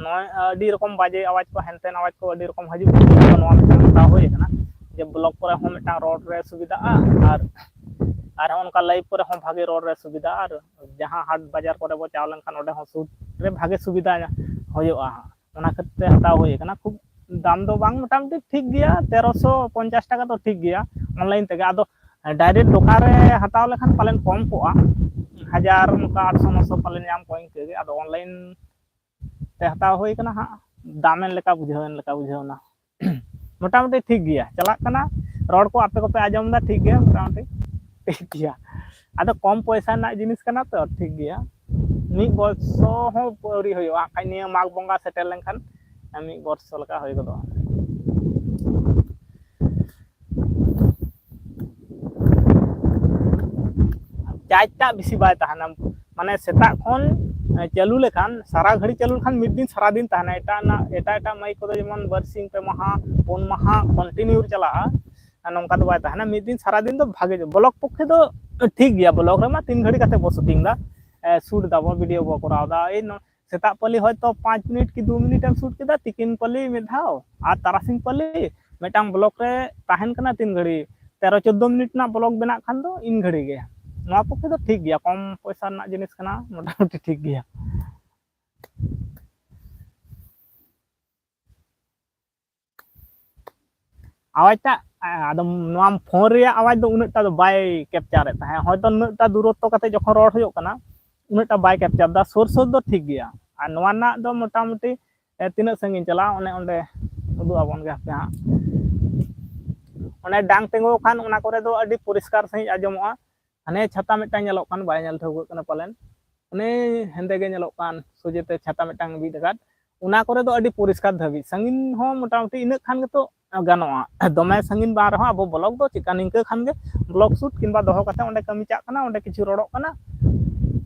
ᱱᱚᱜᱼᱚᱭ ᱟᱹᱰᱤ ᱨᱚᱠᱚᱢ ᱵᱟᱡᱮ ᱟᱣᱟᱡᱽ ᱠᱚ, ᱦᱮᱱᱛᱮᱱ ᱟᱣᱟᱡᱽ ᱠᱚ ᱟᱹᱰᱤ ᱨᱚᱠᱚᱢ ᱦᱤᱡᱩᱜ ᱠᱟᱱᱟ᱾ ᱱᱚᱣᱟ ᱢᱤᱫᱴᱟᱝ ᱦᱟᱛᱟᱣ ᱦᱩᱭ ᱟᱠᱟᱱᱟ᱾ ᱡᱮ ᱵᱞᱚᱜ ᱠᱚᱨᱮ ᱦᱚᱸ ᱢᱤᱫᱴᱟᱝ ᱨᱚᱲ ᱨᱮ ᱥᱩᱵᱤᱫᱷᱟᱜᱼᱟ, ᱟᱨ ᱟᱨ ᱦᱚᱸ ᱚᱱᱠᱟ ᱞᱟᱭᱤᱵᱷ ᱠᱚᱨᱮ ᱦᱚᱸ ᱵᱷᱟᱜᱮ ᱨᱚᱲ ᱨᱮ ᱥᱩᱵᱤᱫᱷᱟ, ᱟᱨ ᱡᱟᱦᱟᱸ ᱦᱟᱴ ᱵᱟᱡᱟᱨ ᱠᱚᱨᱮ ᱵᱚ ᱪᱟᱣ ᱞᱮᱱᱠᱷᱟᱱ ᱚᱸᱰᱮ ᱦᱚᱸ ᱥᱩᱴ ᱨᱮ ᱵᱷᱟᱜᱮ ᱥᱩᱵᱤᱫᱷᱟ ᱦᱩᱭᱩᱜᱼᱟ᱾ ᱚᱱᱟ ᱠᱷᱟᱹᱛᱤᱨ ᱛᱮ ᱦᱟᱛᱟᱣ ᱦᱩᱭ ᱟᱠᱟᱱᱟ᱾ ᱠᱷᱩᱵ ᱫᱟᱢ ᱫᱚ ᱵᱟᱝ, ᱢᱚᱴᱟᱢᱩᱴᱤ ᱴᱷᱤᱠ ᱜᱮᱭᱟ, ᱛᱮᱨᱚᱥᱚ ᱯᱚᱧᱪᱟᱥ ᱴᱟᱠᱟ ᱫᱚ ᱴᱷᱤᱠ ᱜᱮᱭᱟ ᱚᱱᱞᱟᱭᱤᱱ ᱛᱮᱜᱮ᱾ ᱟᱫᱚ ᱰᱟᱭᱨᱮᱠᱴ ᱫᱚᱠᱟᱱ ᱨᱮ ᱦᱟᱛᱟᱣ ᱞᱮᱠᱷᱟᱱ ᱯᱟᱞᱮᱱ ᱠᱚᱢ ᱠᱚᱜᱼᱟ, ᱦᱟᱡᱟᱨ ᱚᱱᱠᱟ ᱟᱴᱥᱚ ᱱᱚᱥᱚ ᱯᱟᱞᱮᱱ ᱧᱟᱢ ᱠᱚᱜᱼᱟ ᱤᱱᱠᱟᱹ ᱜᱮ᱾ ᱟᱫᱚ ᱚᱱᱞᱟᱭᱤᱱ ᱛᱮ ᱦᱟᱛᱟᱣ ᱦᱩᱭ ᱠᱟᱱᱟ ᱦᱟᱸᱜ, ᱫᱟᱢᱮᱱ ᱞᱮᱠᱟ ᱵᱩᱡᱷᱟᱹᱣᱮᱱ ᱞᱮᱠᱟ ᱵᱩᱡᱷᱟᱹᱣ ᱮᱱᱟ᱾ ᱢᱚᱴᱟᱢᱩᱴᱤ ᱴᱷᱤᱠ ᱜᱮᱭᱟ, ᱪᱟᱞᱟᱜ ᱠᱟᱱᱟ, ᱨᱚᱲ ᱠᱚ ᱟᱯᱮ ᱠᱚᱯᱮ ᱟᱸᱡᱚᱢ ᱮᱫᱟ, ᱴᱷᱤᱠ ᱜᱮᱭᱟ, ᱢᱚᱴᱟᱢᱩᱴᱤ ᱴᱷᱤᱠ ᱜᱮᱭᱟ᱾ ᱟᱫᱚ ᱠᱚᱢ ᱯᱚᱭᱥᱟ ᱨᱮᱱᱟᱜ ᱡᱤᱱᱤᱥ ᱠᱟᱱᱟ ᱛᱚ, ᱴᱷᱤᱠ ᱜᱮᱭᱟ᱾ ᱢᱤᱫ ᱵᱚᱪᱷᱚᱨ ᱦᱚᱸ ᱟᱹᱣᱨᱤ ᱦᱩᱭᱩᱜᱼᱟ ᱠᱷᱟᱡ, ᱱᱤᱭᱟᱹ ᱢᱟᱜᱽ ᱵᱚᱸᱜᱟ ᱥᱮᱴᱮᱨ ᱞᱮᱱᱠᱷᱟᱱ ᱢᱤᱫ ᱵᱚᱨᱥᱚ ᱞᱮᱠᱟ ᱦᱩᱭ ᱜᱚᱫᱚᱜᱼᱟ᱾ ᱪᱟᱨᱡᱽ ᱴᱟᱜ ᱵᱮᱥᱤ ᱵᱟᱭ ᱛᱟᱦᱮᱱᱟ, ᱢᱟᱱᱮ ᱥᱮᱛᱟᱜ ᱠᱷᱚᱱ ᱪᱟᱹᱞᱩ ᱞᱮᱠᱷᱟᱱ, ᱥᱟᱨᱟ ᱜᱷᱟᱹᱲᱤ ᱪᱟᱹᱞᱩ ᱞᱮᱠᱷᱟᱱ ᱢᱤᱫ ᱫᱤᱱ ᱥᱟᱨᱟ ᱫᱤᱱ ᱛᱟᱦᱮᱱᱟ᱾ ᱮᱴᱟᱜ ᱨᱮᱱᱟᱜ, ᱮᱴᱟᱜ ᱮᱴᱟᱜ ᱢᱟᱭᱤᱠ ᱠᱚᱫᱚ ᱡᱮᱢᱚᱱ ᱵᱟᱨᱥᱤᱧ ᱯᱮ ᱢᱟᱦᱟ ᱯᱩᱱ ᱢᱟᱦᱟ ᱠᱚᱱᱴᱤᱱᱤᱭᱩ ᱪᱟᱞᱟᱜᱼᱟ, ᱟᱨ ᱱᱚᱝᱠᱟ ᱫᱚ ᱵᱟᱭ ᱛᱟᱦᱮᱱᱟ᱾ ᱢᱤᱫ ᱫᱤᱱ ᱥᱟᱨᱟ ᱫᱤᱱ ᱫᱚ ᱵᱷᱟᱜᱮ, ᱵᱞᱚᱜ ᱯᱚᱠᱠᱷᱮ ᱫᱚ ᱴᱷᱤᱠ ᱜᱮᱭᱟ᱾ ᱵᱞᱚᱜ ᱨᱮᱢᱟ ᱛᱤᱱ ᱜᱷᱟᱹᱲᱤ ᱠᱟᱛᱮ ᱵᱚ ᱥᱩᱴᱤᱝ ᱫᱟ, ᱥᱩᱴ ᱫᱟᱵᱚ, ᱵᱷᱤᱰᱤᱭᱳ ᱵᱚ ᱠᱚᱨᱟᱣ ᱫᱟ᱾ ᱮᱭ ᱱᱚ-, ᱥᱮᱛᱟᱜ ᱯᱟᱹᱞᱤ ᱦᱚᱭᱛᱚ ᱯᱟᱸᱪ ᱢᱤᱱᱤᱴ ᱠᱤ ᱫᱩ ᱢᱤᱱᱤᱴ ᱮᱢ ᱥᱩᱴ ᱠᱮᱫᱟ, ᱛᱤᱠᱤᱱ ᱯᱟᱹᱞᱤ ᱢᱤᱫ ᱫᱷᱟᱣ, ᱟᱨ ᱛᱟᱨᱟᱥᱤᱧ ᱯᱟᱹᱞᱤ ᱢᱤᱫᱴᱟᱝ ᱵᱞᱚᱜ ᱨᱮ ᱛᱟᱦᱮᱱ ᱠᱟᱱᱟ ᱛᱤᱱ ᱜᱷᱟᱹᱲᱤ, ᱛᱮᱨᱚ ᱪᱳᱫᱽᱫᱳ ᱢᱤᱱᱤᱴ ᱨᱮᱱᱟᱜ ᱵᱞᱚᱜ ᱵᱮᱱᱟᱜ ᱠᱷᱟᱱ ᱫᱚ ᱤᱱ ᱜᱷᱟᱹᱲᱤ ᱜᱮ᱾ ᱱᱚᱣᱟ ᱯᱚᱠᱠᱷᱮ ᱫᱚ ᱴᱷᱤᱠ ᱜᱮᱭᱟ, ᱠᱚᱢ ᱯᱚᱭᱥᱟ ᱨᱮᱱᱟᱜ ᱡᱤᱱᱤᱥ ᱠᱟᱱᱟ, ᱢᱚᱴᱟᱢᱩᱴᱤ ᱴᱷᱤᱠ ᱜᱮᱭᱟ᱾ ᱟᱣᱟᱡᱽᱴᱟᱜ, ᱟᱫᱚ ᱱᱚᱣᱟ ᱯᱷᱳᱱ ᱨᱮᱭᱟᱜ ᱟᱣᱟᱡᱽ ᱫᱚ ᱩᱱᱟᱹᱜᱴᱟ ᱫᱚ ᱵᱟᱭ ᱠᱮᱯᱪᱟᱨᱮᱫ ᱛᱟᱦᱮᱸᱫ, ᱦᱚᱭᱛᱚ ᱩᱱᱟᱹᱜᱴᱟ ᱫᱩᱨᱚᱛᱛᱚ ᱠᱟᱛᱮ ᱡᱚᱠᱷᱚᱱ ᱨᱚᱲ ᱦᱩᱭᱩᱜ ᱠᱟᱱᱟ, ᱩᱱᱟᱹᱜᱴᱟ ᱵᱟᱭ ᱠᱮᱯᱪᱟᱨ ᱮᱫᱟ᱾ ᱥᱩᱨ ᱥᱩᱨ ᱫᱚ ᱴᱷᱤᱠ ᱜᱮᱭᱟ, ᱟᱨ ᱱᱚᱣᱟ ᱨᱮᱱᱟᱜ ᱫᱚ ᱢᱚᱴᱟᱢᱩᱴᱤ ᱮ, ᱛᱤᱱᱟᱹᱜ ᱥᱟᱺᱜᱤᱧ ᱪᱟᱞᱟᱜᱼᱟ, ᱚᱱᱮ ᱚᱸᱰᱮ ᱩᱫᱩᱜ ᱟᱵᱚᱱ ᱜᱮ ᱦᱟᱯᱮ ᱦᱟᱸᱜ᱾ ᱚᱱᱮ ᱰᱟᱝ ᱛᱤᱸᱜᱩ ᱠᱷᱟᱱ ᱚᱱᱟ ᱠᱚᱨᱮ ᱫᱚ ᱟᱹᱰᱤ ᱯᱚᱨᱤᱥᱠᱟᱨ ᱥᱟᱺᱦᱤᱡ ᱟᱸᱡᱚᱢᱚᱜᱼᱟ᱾ ᱦᱟᱱᱮ ᱪᱷᱟᱛᱟ ᱢᱤᱫᱴᱟᱝ ᱧᱮᱞᱚᱜ ᱠᱟᱱ, ᱵᱟᱭ ᱧᱮᱞ ᱴᱷᱟᱹᱣᱠᱟᱹᱜ ᱠᱟᱱᱟ ᱯᱟᱞᱮᱱ, ᱚᱱᱮ ᱦᱮᱸᱫᱮ ᱜᱮ ᱧᱮᱞᱚᱜ ᱠᱟᱱ ᱥᱚᱡᱷᱮᱛᱮ ᱪᱷᱟᱛᱟ ᱢᱤᱫᱴᱟᱝ ᱵᱤᱫ ᱟᱠᱟᱫ, ᱚᱱᱟ ᱠᱚᱨᱮ ᱫᱚ ᱟᱹᱰᱤ ᱯᱚᱨᱤᱥᱠᱟᱨ ᱫᱷᱟᱹᱵᱤᱡ᱾ ᱥᱟᱺᱜᱤᱧ ᱦᱚᱸ ᱢᱚᱴᱟᱢᱩᱴᱤ ᱤᱱᱟᱹᱜ ᱠᱷᱟᱱ ᱜᱮᱛᱚ ᱜᱟᱱᱚᱜᱼᱟ᱾ ᱫᱚᱢᱮ ᱥᱟᱺᱜᱤᱧ ᱵᱟᱝ ᱨᱮᱦᱚᱸ ᱟᱵᱚ ᱵᱞᱚᱜ ᱫᱚ ᱪᱮᱫᱠᱟ ᱱᱤᱝᱠᱟᱹ ᱠᱷᱟᱱ ᱜᱮ ᱵᱞᱚᱜ ᱥᱩᱴ ᱠᱤᱝᱵᱟ ᱫᱚᱦᱚ ᱠᱟᱛᱮ ᱚᱸᱰᱮ ᱠᱟᱹᱢᱤ ᱪᱟᱜ ᱠᱟᱱᱟ, ᱚᱸᱰᱮ ᱠᱤᱪᱷᱩ ᱨᱚᱲᱚᱜ ᱠᱟᱱᱟ,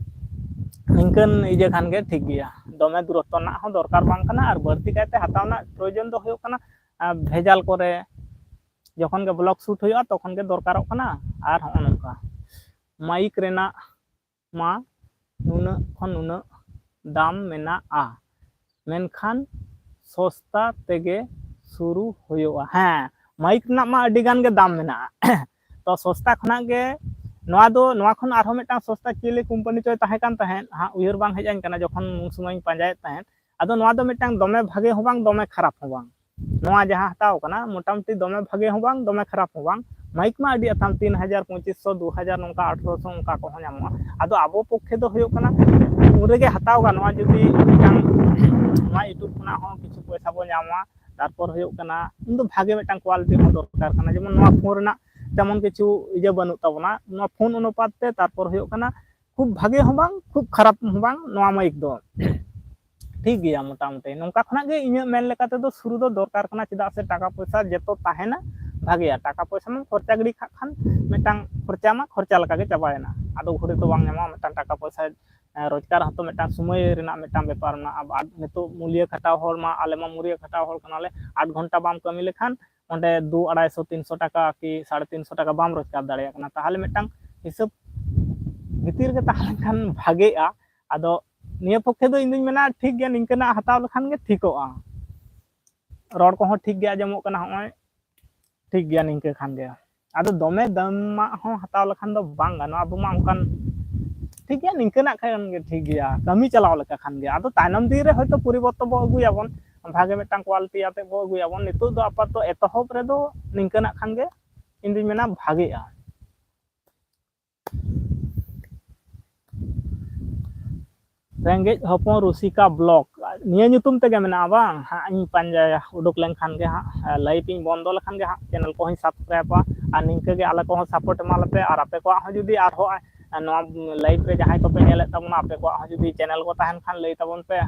ᱱᱤᱝᱠᱟᱹᱱ ᱤᱭᱟᱹ ᱠᱷᱟᱱ ᱜᱮ ᱴᱷᱤᱠ ᱜᱮᱭᱟ᱾ ᱫᱚᱢᱮ ᱫᱩᱨᱚᱛᱛᱚ ᱨᱮᱱᱟᱜ ᱦᱚᱸ ᱫᱚᱨᱠᱟᱨ ᱵᱟᱝ ᱠᱟᱱᱟ, ᱟᱨ ᱵᱟᱹᱲᱛᱤ ᱠᱟᱭᱛᱮ ᱦᱟᱛᱟᱣ ᱨᱮᱱᱟᱜ ᱯᱨᱚᱭᱳᱡᱚᱱ ᱫᱚ ᱦᱩᱭᱩᱜ ᱠᱟᱱᱟ, ᱟᱨ ᱵᱷᱮᱡᱟᱞ ᱠᱚᱨᱮ ᱡᱚᱠᱷᱚᱱ ᱜᱮ ᱵᱞᱚᱜ ᱥᱩᱴ ᱦᱩᱭᱩᱜᱼᱟ ᱛᱚᱠᱷᱚᱱ ᱜᱮ ᱫᱚᱨᱠᱟᱨᱚᱜ ᱠᱟᱱᱟ᱾ ᱟᱨ ᱦᱚᱸᱜᱼᱚ ᱱᱚᱝᱠᱟ ᱢᱟᱭᱤᱠ ᱨᱮᱱᱟᱜ ᱢᱟ ᱱᱩᱱᱟᱹᱜ ᱠᱷᱚᱱ ᱱᱩᱱᱟᱹᱜ ᱫᱟᱢ ᱢᱮᱱᱟᱜᱼᱟ, ᱢᱮᱱᱠᱷᱟᱱ ᱥᱚᱥᱛᱟ ᱛᱮᱜᱮ ᱥᱩᱨᱩ ᱦᱩᱭᱩᱜᱼᱟ᱾ ᱦᱮᱸ, ᱢᱟᱭᱤᱠ ᱨᱮᱱᱟᱜ ᱢᱟ ᱟᱹᱰᱤ ᱜᱟᱱ ᱜᱮ ᱫᱟᱢ ᱢᱮᱱᱟᱜᱼᱟ᱾ ᱛᱚ ᱥᱚᱥᱛᱟ ᱠᱷᱚᱱᱟᱜ ᱜᱮ ᱱᱚᱣᱟ ᱫᱚ, ᱱᱚᱣᱟ ᱠᱷᱚᱱ ᱟᱨᱦᱚᱸ ᱢᱤᱫᱴᱟᱝ ᱥᱚᱥᱛᱟ ᱪᱤᱞᱤ ᱠᱳᱢᱯᱟᱱᱤ ᱪᱚᱭ ᱛᱟᱦᱮᱸ ᱠᱟᱱ ᱛᱟᱦᱮᱸᱫ, ᱦᱟᱸᱜ ᱩᱭᱦᱟᱹᱨ ᱵᱟᱝ ᱦᱮᱡ ᱟᱹᱧ ᱠᱟᱱᱟ, ᱡᱚᱠᱷᱚᱱ ᱩᱱ ᱥᱚᱢᱚᱭ ᱤᱧ ᱯᱟᱸᱡᱟᱭᱮᱫ ᱛᱟᱦᱮᱸᱫ᱾ ᱟᱫᱚ ᱱᱚᱣᱟ ᱫᱚ ᱢᱤᱫᱴᱟᱝ ᱫᱚᱢᱮ ᱵᱷᱟᱜᱮ ᱦᱚᱸ ᱵᱟᱝ, ᱫᱚᱢᱮ ᱠᱷᱟᱨᱟᱯ ᱦᱚᱸ ᱵᱟᱝ᱾ ᱱᱚᱣᱟ ᱡᱟᱦᱟᱸ ᱦᱟᱛᱟᱣ ᱠᱟᱱᱟ, ᱢᱚᱴᱟᱢᱩᱴᱤ ᱫᱚᱢᱮ ᱵᱷᱟᱜᱮ ᱦᱚᱸ ᱵᱟᱝ, ᱫᱚᱢᱮ ᱠᱷᱟᱨᱟᱯ ᱦᱚᱸ ᱵᱟᱝ᱾ ᱢᱟᱭᱤᱠ ᱢᱟ ᱟᱹᱰᱤ ᱟᱛᱷᱟᱢ, ᱛᱤᱱ ᱦᱟᱡᱟᱨ, ᱯᱚᱸᱪᱤᱥ ᱥᱚ, ᱫᱩ ᱦᱟᱡᱟᱨ, ᱱᱚᱝᱠᱟ ᱟᱴᱷᱨᱚᱥᱚ, ᱚᱱᱠᱟ ᱠᱚᱦᱚᱸ ᱧᱟᱢᱚᱜᱼᱟ᱾ ᱟᱫᱚ ᱟᱵᱚ ᱯᱚᱠᱠᱷᱮ ᱫᱚ ᱦᱩᱭᱩᱜ ᱠᱟᱱᱟ, ᱩᱱ ᱨᱮᱜᱮ ᱦᱟᱛᱟᱣ ᱜᱟᱱᱚᱜᱼᱟ, ᱡᱩᱫᱤ ᱢᱤᱫᱴᱟᱝ ᱱᱚᱣᱟ YouTube ᱠᱷᱚᱱᱟᱜ ᱦᱚᱸ ᱠᱤᱪᱷᱩ ᱯᱚᱭᱥᱟ ᱵᱚ ᱧᱟᱢᱟ᱾ ᱛᱟᱨᱯᱚᱨ ᱦᱩᱭᱩᱜ ᱠᱟᱱᱟ, ᱤᱧ ᱫᱚ ᱵᱷᱟᱜᱮ ᱢᱤᱫᱴᱟᱝ ᱠᱳᱣᱟᱞᱤᱴᱤ ᱦᱚᱸ ᱫᱚᱨᱠᱟᱨ ᱠᱟᱱᱟ, ᱡᱮᱢᱚᱱ ᱱᱚᱣᱟ ᱯᱷᱳᱱ ᱨᱮᱱᱟᱜ ᱛᱮᱢᱚᱱ ᱠᱤᱪᱷᱩ ᱤᱭᱟᱹ ᱵᱟᱹᱱᱩᱜ ᱛᱟᱵᱚᱱᱟ, ᱱᱚᱣᱟ ᱯᱷᱳᱱ ᱚᱱᱩᱯᱟᱛ ᱛᱮ᱾ ᱛᱟᱨᱯᱚᱨ ᱦᱩᱭᱩᱜ ᱠᱟᱱᱟ, ᱠᱷᱩᱵ ᱵᱷᱟᱜᱮ ᱦᱚᱸ ᱵᱟᱝ, ᱠᱷᱩᱵ ᱠᱷᱟᱨᱟᱯ ᱦᱚᱸ ᱵᱟᱝ ᱱᱚᱣᱟ ᱢᱟᱭᱤᱠ ᱫᱚ᱾ ᱴᱷᱤᱠ ᱜᱮᱭᱟ, ᱢᱚᱴᱟᱢᱩᱴᱤ ᱱᱚᱝᱠᱟ ᱠᱷᱚᱱᱟᱜ ᱜᱮ ᱤᱧᱟᱹᱜ ᱢᱮᱱ ᱞᱮᱠᱟ ᱛᱮᱫᱚ ᱥᱩᱨᱩ ᱫᱚ ᱫᱚᱨᱠᱟᱨ ᱠᱟᱱᱟ, ᱪᱮᱫᱟᱜ ᱥᱮ ᱴᱟᱠᱟ ᱯᱚᱭᱥᱟ ᱡᱚᱛᱚ ᱛᱟᱦᱮᱱᱟ ᱵᱷᱟᱜᱮᱭᱟ᱾ ᱴᱟᱠᱟ ᱯᱚᱭᱥᱟ ᱢᱟ ᱠᱷᱚᱨᱪᱟ ᱜᱤᱰᱤ ᱠᱟᱜ ᱠᱷᱟᱱ ᱢᱤᱫᱴᱟᱝ ᱠᱷᱚᱨᱪᱟ ᱢᱟ ᱠᱷᱚᱨᱪᱟ ᱞᱮᱠᱟ ᱜᱮ ᱪᱟᱵᱟᱭᱮᱱᱟ, ᱟᱫᱚ ᱜᱷᱩᱨᱮ ᱛᱚ ᱵᱟᱝ ᱧᱟᱢᱚᱜᱼᱟ᱾ ᱢᱤᱫᱴᱟᱝ ᱴᱟᱠᱟ ᱯᱚᱭᱥᱟ, ᱮᱸ, ᱨᱳᱡᱽᱜᱟᱨ ᱦᱚᱸᱛᱚ ᱢᱤᱫᱴᱟᱝ ᱥᱚᱢᱚᱭ ᱨᱮᱱᱟᱜ ᱢᱤᱫᱴᱟᱝ ᱵᱮᱯᱟᱨ ᱢᱮᱱᱟᱜᱼᱟ᱾ ᱟᱨ ᱱᱤᱛᱚᱜ ᱢᱩᱞᱤᱭᱟᱹ ᱠᱷᱟᱴᱟᱣ ᱦᱚᱲ ᱢᱟ, ᱟᱞᱮ ᱢᱟ ᱢᱩᱞᱤᱭᱟᱹ ᱠᱷᱟᱴᱟᱣ ᱦᱚᱲ ᱠᱟᱱᱟᱞᱮ, ᱟᱴ ᱜᱷᱚᱱᱴᱟ ᱵᱟᱢ ᱠᱟᱹᱢᱤ ᱞᱮᱠᱷᱟᱱ ᱚᱸᱰᱮ ᱫᱩ, ᱟᱲᱟᱭᱥᱚ, ᱛᱤᱱᱥᱚ ᱴᱟᱠᱟ ᱠᱤ ᱥᱟᱲᱮ ᱛᱤᱱᱥᱚ ᱴᱟᱠᱟ ᱵᱟᱢ ᱨᱳᱡᱽᱜᱟᱨ ᱫᱟᱲᱮᱭᱟᱜ ᱠᱟᱱᱟ᱾ ᱛᱟᱦᱚᱞᱮ ᱢᱤᱫᱴᱟᱝ ᱦᱤᱥᱟᱹᱵ ᱵᱷᱤᱛᱤᱨ ᱨᱮᱜᱮ ᱛᱟᱦᱮᱸ ᱞᱮᱱᱠᱷᱟᱱ ᱵᱷᱟᱜᱮᱜᱼᱟ᱾ ᱟᱫᱚ ᱱᱤᱭᱟᱹ ᱯᱚᱠᱠᱷᱮ ᱫᱚ ᱤᱧ ᱫᱩᱧ ᱢᱮᱱᱟ, ᱴᱷᱤᱠ ᱜᱮᱭᱟ, ᱱᱤᱝᱠᱟᱹᱱᱟᱜ ᱦᱟᱛᱟᱣ ᱞᱮᱠᱷᱟᱱ ᱜᱮ ᱴᱷᱤᱠᱚᱜᱼᱟ᱾ ᱨᱚᱲ ᱠᱚᱦᱚᱸ ᱴᱷᱤᱠ ᱜᱮ ᱟᱸᱡᱚᱢᱚᱜ ᱠᱟᱱᱟ, ᱦᱚᱸᱜᱼᱚᱭ ᱴᱷᱤᱠ ᱜᱮᱭᱟ ᱱᱤᱝᱠᱟᱹ ᱠᱷᱟᱱ ᱜᱮ᱾ ᱟᱫᱚ ᱫᱚᱢᱮ ᱫᱟᱢᱟᱜ ᱦᱚᱸ ᱦᱟᱛᱟᱣ ᱞᱮᱠᱷᱟᱱ ᱫᱚ ᱵᱟᱝ ᱜᱟᱱᱚᱜᱼᱟ᱾ ᱟᱵᱚ ᱢᱟ ᱚᱱᱠᱟᱱ, ᱴᱷᱤᱠ ᱜᱮᱭᱟ, ᱱᱤᱝᱠᱟᱹᱱᱟᱜ ᱠᱷᱟᱱ ᱜᱮ ᱴᱷᱤᱠ ᱜᱮᱭᱟ, ᱠᱟᱹᱢᱤ ᱪᱟᱞᱟᱣ ᱞᱮᱠᱟ ᱠᱷᱟᱱ ᱜᱮ᱾ ᱟᱫᱚ ᱛᱟᱭᱱᱚᱢ ᱫᱤᱱ ᱨᱮ ᱦᱚᱭᱛᱳ ᱯᱚᱨᱤᱵᱚᱨᱛᱚᱱ ᱵᱚ ᱟᱹᱜᱩᱭᱟᱵᱚᱱ, ᱵᱷᱟᱜᱮ ᱢᱤᱫᱴᱟᱝ ᱠᱳᱣᱟᱞᱤᱴᱤ ᱟᱛᱮ ᱵᱚ ᱟᱹᱜᱩᱭᱟᱵᱚᱱ᱾ ᱱᱤᱛᱚᱜ ᱫᱚ ᱟᱯᱟᱛᱚᱛᱚ ᱮᱛᱚᱦᱚᱵ ᱨᱮᱫᱚ ᱱᱤᱝᱠᱟᱹᱱᱟᱜ ᱠᱷᱟᱱ ᱜᱮ ᱤᱧ ᱫᱩᱧ ᱢᱮᱱᱟ ᱵᱷᱟᱜᱮᱜᱼᱟ᱾ ᱨᱮᱸᱜᱮᱡ ᱦᱚᱯᱚᱱ ᱨᱩᱥᱤᱠᱟ ᱵᱞᱚᱜ, ᱱᱤᱭᱟᱹ ᱧᱩᱛᱩᱢ ᱛᱮᱜᱮ ᱢᱮᱱᱟᱜᱼᱟ ᱵᱟᱝ? ᱦᱟᱸᱜ ᱤᱧ ᱯᱟᱸᱡᱟᱭᱟ, ᱩᱰᱩᱠ ᱞᱮᱱᱠᱷᱟᱱ ᱜᱮ ᱦᱟᱸᱜ, ᱞᱟᱭᱤᱵᱷ ᱤᱧ ᱵᱚᱱᱫᱚ ᱞᱮᱠᱷᱟᱱ ᱜᱮ ᱦᱟᱸᱜ ᱪᱮᱱᱮᱞ ᱠᱚᱦᱚᱸᱧ ᱥᱟᱵᱥᱠᱨᱟᱭᱤᱵᱟ᱾ ᱟᱨ ᱱᱤᱝᱠᱟᱹ ᱜᱮ ᱟᱞᱮ ᱠᱚᱦᱚᱸ ᱥᱟᱯᱳᱨᱴ ᱮᱢᱟ ᱞᱮᱯᱮ᱾ ᱟᱨ ᱟᱯᱮ ᱠᱚᱣᱟᱜ ᱦᱚᱸ ᱡᱩᱫᱤ ᱟᱨᱦᱚᱸ ᱱᱚᱣᱟ ᱞᱟᱭᱤᱵᱷ ᱨᱮ ᱡᱟᱦᱟᱸᱭ ᱠᱚᱯᱮ ᱧᱮᱞᱮᱫ ᱛᱟᱵᱚᱱᱟ, ᱟᱯᱮ ᱠᱚᱣᱟᱜ ᱦᱚᱸ ᱡᱩᱫᱤ ᱪᱮᱱᱮᱞ ᱠᱚ ᱛᱟᱦᱮᱱ ᱠᱷᱟᱱ ᱞᱟᱹᱭ ᱛᱟᱵᱚᱱ ᱯᱮ᱾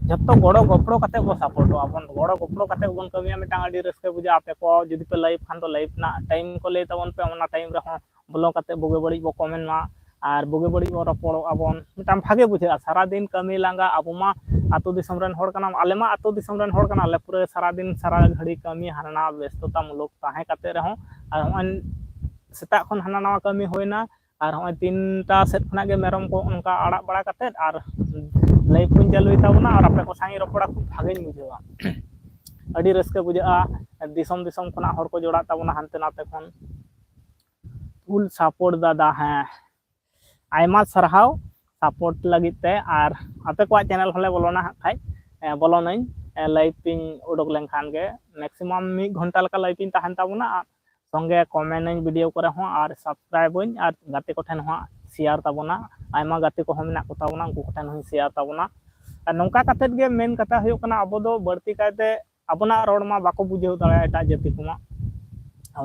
ᱡᱷᱚᱛᱚ ᱜᱚᱲᱚ ᱜᱚᱯᱚᱲᱚ ᱠᱟᱛᱮ ᱵᱚ ᱥᱟᱯᱳᱨᱴᱚᱜᱼᱟ ᱵᱚᱱ, ᱜᱚᱲᱚ ᱜᱚᱯᱚᱲᱚ ᱠᱟᱛᱮ ᱵᱚᱱ ᱠᱟᱹᱢᱤᱭᱟ᱾ ᱢᱤᱫᱴᱟᱝ ᱟᱹᱰᱤ ᱨᱟᱹᱥᱠᱟᱹ ᱵᱩᱡᱷᱟᱹᱜᱼᱟ᱾ ᱟᱯᱮ ᱠᱚ ᱡᱩᱫᱤ ᱯᱮ ᱞᱟᱭᱤᱵᱷ ᱠᱷᱟᱱ ᱫᱚ ᱞᱟᱭᱤᱵᱷ ᱨᱮᱱᱟᱜ ᱴᱟᱭᱤᱢ ᱠᱚ ᱞᱟᱹᱭ ᱛᱟᱵᱚᱱ ᱯᱮ, ᱚᱱᱟ ᱴᱟᱭᱤᱢ ᱨᱮᱦᱚᱸ ᱵᱚᱞᱚ ᱠᱟᱛᱮ ᱵᱩᱜᱤ ᱵᱟᱹᱲᱤᱡ ᱵᱚ ᱠᱚᱢᱮᱱᱴ ᱢᱟ ᱟᱨ ᱵᱩᱜᱤ ᱵᱟᱹᱲᱤᱡ ᱵᱚ ᱨᱚᱯᱚᱲᱚᱜᱼᱟ ᱵᱚᱱ᱾ ᱢᱤᱫᱴᱟᱝ ᱵᱷᱟᱜᱮ ᱵᱩᱡᱷᱟᱹᱜᱼᱟ, ᱥᱟᱨᱟᱫᱤᱱ ᱠᱟᱹᱢᱤ ᱞᱟᱸᱜᱟ᱾ ᱟᱵᱚ ᱢᱟ ᱟᱹᱛᱩ ᱫᱤᱥᱚᱢ ᱨᱮᱱ ᱦᱚᱲ ᱠᱟᱱᱟ, ᱟᱞᱮ ᱢᱟ ᱟᱹᱛᱩ ᱫᱤᱥᱚᱢ ᱨᱮᱱ ᱦᱚᱲ ᱠᱟᱱᱟᱞᱮ, ᱯᱩᱨᱟᱹ ᱥᱟᱨᱟᱫᱤᱱ ᱥᱟᱨᱟ ᱜᱷᱟᱹᱲᱤ ᱠᱟᱹᱢᱤ, ᱦᱟᱱᱟ ᱱᱟᱣᱟ ᱵᱮᱥᱛᱚᱛᱟ ᱢᱩᱞᱚᱠ ᱛᱟᱦᱮᱸ ᱠᱟᱛᱮ ᱨᱮᱦᱚᱸ, ᱟᱨ ᱦᱚᱸᱜᱼᱚᱭ ᱥᱮᱛᱟᱜ ᱠᱷᱚᱱ ᱦᱟᱱᱟ ᱱᱟᱣᱟ ᱠᱟᱹᱢᱤ ᱦᱩᱭᱱᱟ, ᱟᱨ ᱦᱚᱸᱜᱼᱚᱭ ᱛᱤᱱᱴᱟ ᱥᱮᱫ ᱠᱷᱚᱱᱟᱜ ᱜᱮ ᱢᱮᱨᱚᱢ ᱠᱚ ᱚᱱᱠᱟ ᱟᱲᱟᱜ ᱵᱟᱲᱟ ᱠᱟᱛᱮᱫ ᱟᱨ ᱞᱟᱭᱤᱵᱷ ᱠᱚᱧ ᱪᱟᱹᱞᱩᱭ ᱛᱟᱵᱚᱱᱟ ᱟᱨ ᱟᱯᱮ ᱠᱚ ᱥᱟᱶ ᱤᱧ ᱨᱚᱯᱚᱲᱟ, ᱠᱷᱩᱵ ᱵᱷᱟᱜᱮᱧ ᱵᱩᱡᱷᱟᱹᱣᱟ᱾ ᱟᱹᱰᱤ ᱨᱟᱹᱥᱠᱟᱹ ᱵᱩᱡᱷᱟᱹᱜᱼᱟ᱾ ᱫᱤᱥᱚᱢ ᱫᱤᱥᱚᱢ ᱠᱷᱚᱱᱟᱜ ᱦᱚᱲ ᱠᱚ ᱡᱚᱲᱟᱜ ᱛᱟᱵᱚᱱᱟ ᱦᱟᱱᱛᱮ ᱱᱟᱛᱮ ᱠᱷᱚᱱ᱾ ᱯᱷᱩᱞ ᱥᱟᱯᱳᱨᱴ ᱫᱟᱫᱟ, ᱦᱮᱸ, ᱟᱭᱢᱟ ᱥᱟᱨᱦᱟᱣ ᱥᱟᱯᱳᱨᱴ ᱞᱟᱹᱜᱤᱫ ᱛᱮ᱾ ᱟᱨ ᱟᱯᱮ ᱠᱚᱣᱟᱜ ᱪᱮᱱᱮᱞ ᱦᱚᱸᱞᱮ ᱵᱚᱞᱚᱱᱟ ᱦᱟᱸᱜ ᱠᱷᱟᱡ, ᱵᱚᱞᱚᱱᱟᱹᱧ᱾ ᱞᱟᱭᱤᱵᱷ ᱤᱧ ᱩᱰᱩᱠ ᱞᱮᱱᱠᱷᱟᱱ ᱜᱮ ᱢᱮᱠᱥᱤᱢᱟᱢ ᱢᱤᱫ ᱜᱷᱚᱱᱴᱟ ᱞᱮᱠᱟ ᱞᱟᱭᱤᱵᱷ ᱤᱧ ᱛᱟᱦᱮᱱ ᱛᱟᱵᱚᱱᱟ᱾ ᱟᱨ ᱥᱚᱸᱜᱮ ᱠᱚᱢᱮᱱᱴ ᱟᱹᱧ ᱵᱷᱤᱰᱤᱭᱳ ᱠᱚᱨᱮ ᱦᱚᱸ, ᱟᱨ ᱥᱟᱵᱥᱠᱨᱟᱭᱤᱵ ᱟᱹᱧ, ᱟᱨ ᱜᱟᱛᱮ ᱠᱚᱴᱷᱮᱱ ᱦᱚᱸ ᱥᱮᱭᱟᱨ ᱛᱟᱵᱚᱱᱟ᱾ ᱟᱭᱢᱟ ᱜᱟᱛᱮ ᱠᱚᱦᱚᱸ ᱢᱮᱱᱟᱜ ᱠᱚᱛᱟ ᱵᱚᱱᱟ, ᱩᱱᱠᱩ ᱠᱚᱴᱷᱮᱱ ᱦᱚᱸᱧ ᱥᱮᱭᱟᱨ ᱛᱟᱵᱚᱱᱟ᱾ ᱟᱨ ᱱᱚᱝᱠᱟ ᱠᱟᱛᱮᱫ ᱜᱮ ᱢᱮᱱ ᱠᱟᱛᱷᱟ ᱦᱩᱭᱩᱜ ᱠᱟᱱᱟ, ᱟᱵᱚ ᱫᱚ ᱵᱟᱹᱲᱛᱤ ᱠᱟᱭᱛᱮ ᱟᱵᱚᱱᱟᱜ ᱨᱚᱲ ᱢᱟ ᱵᱟᱠᱚ ᱵᱩᱡᱷᱟᱹᱣ ᱫᱟᱲᱮᱭᱟᱜᱼᱟ ᱮᱴᱟᱜ ᱡᱟᱹᱛᱤ ᱠᱚᱢᱟ᱾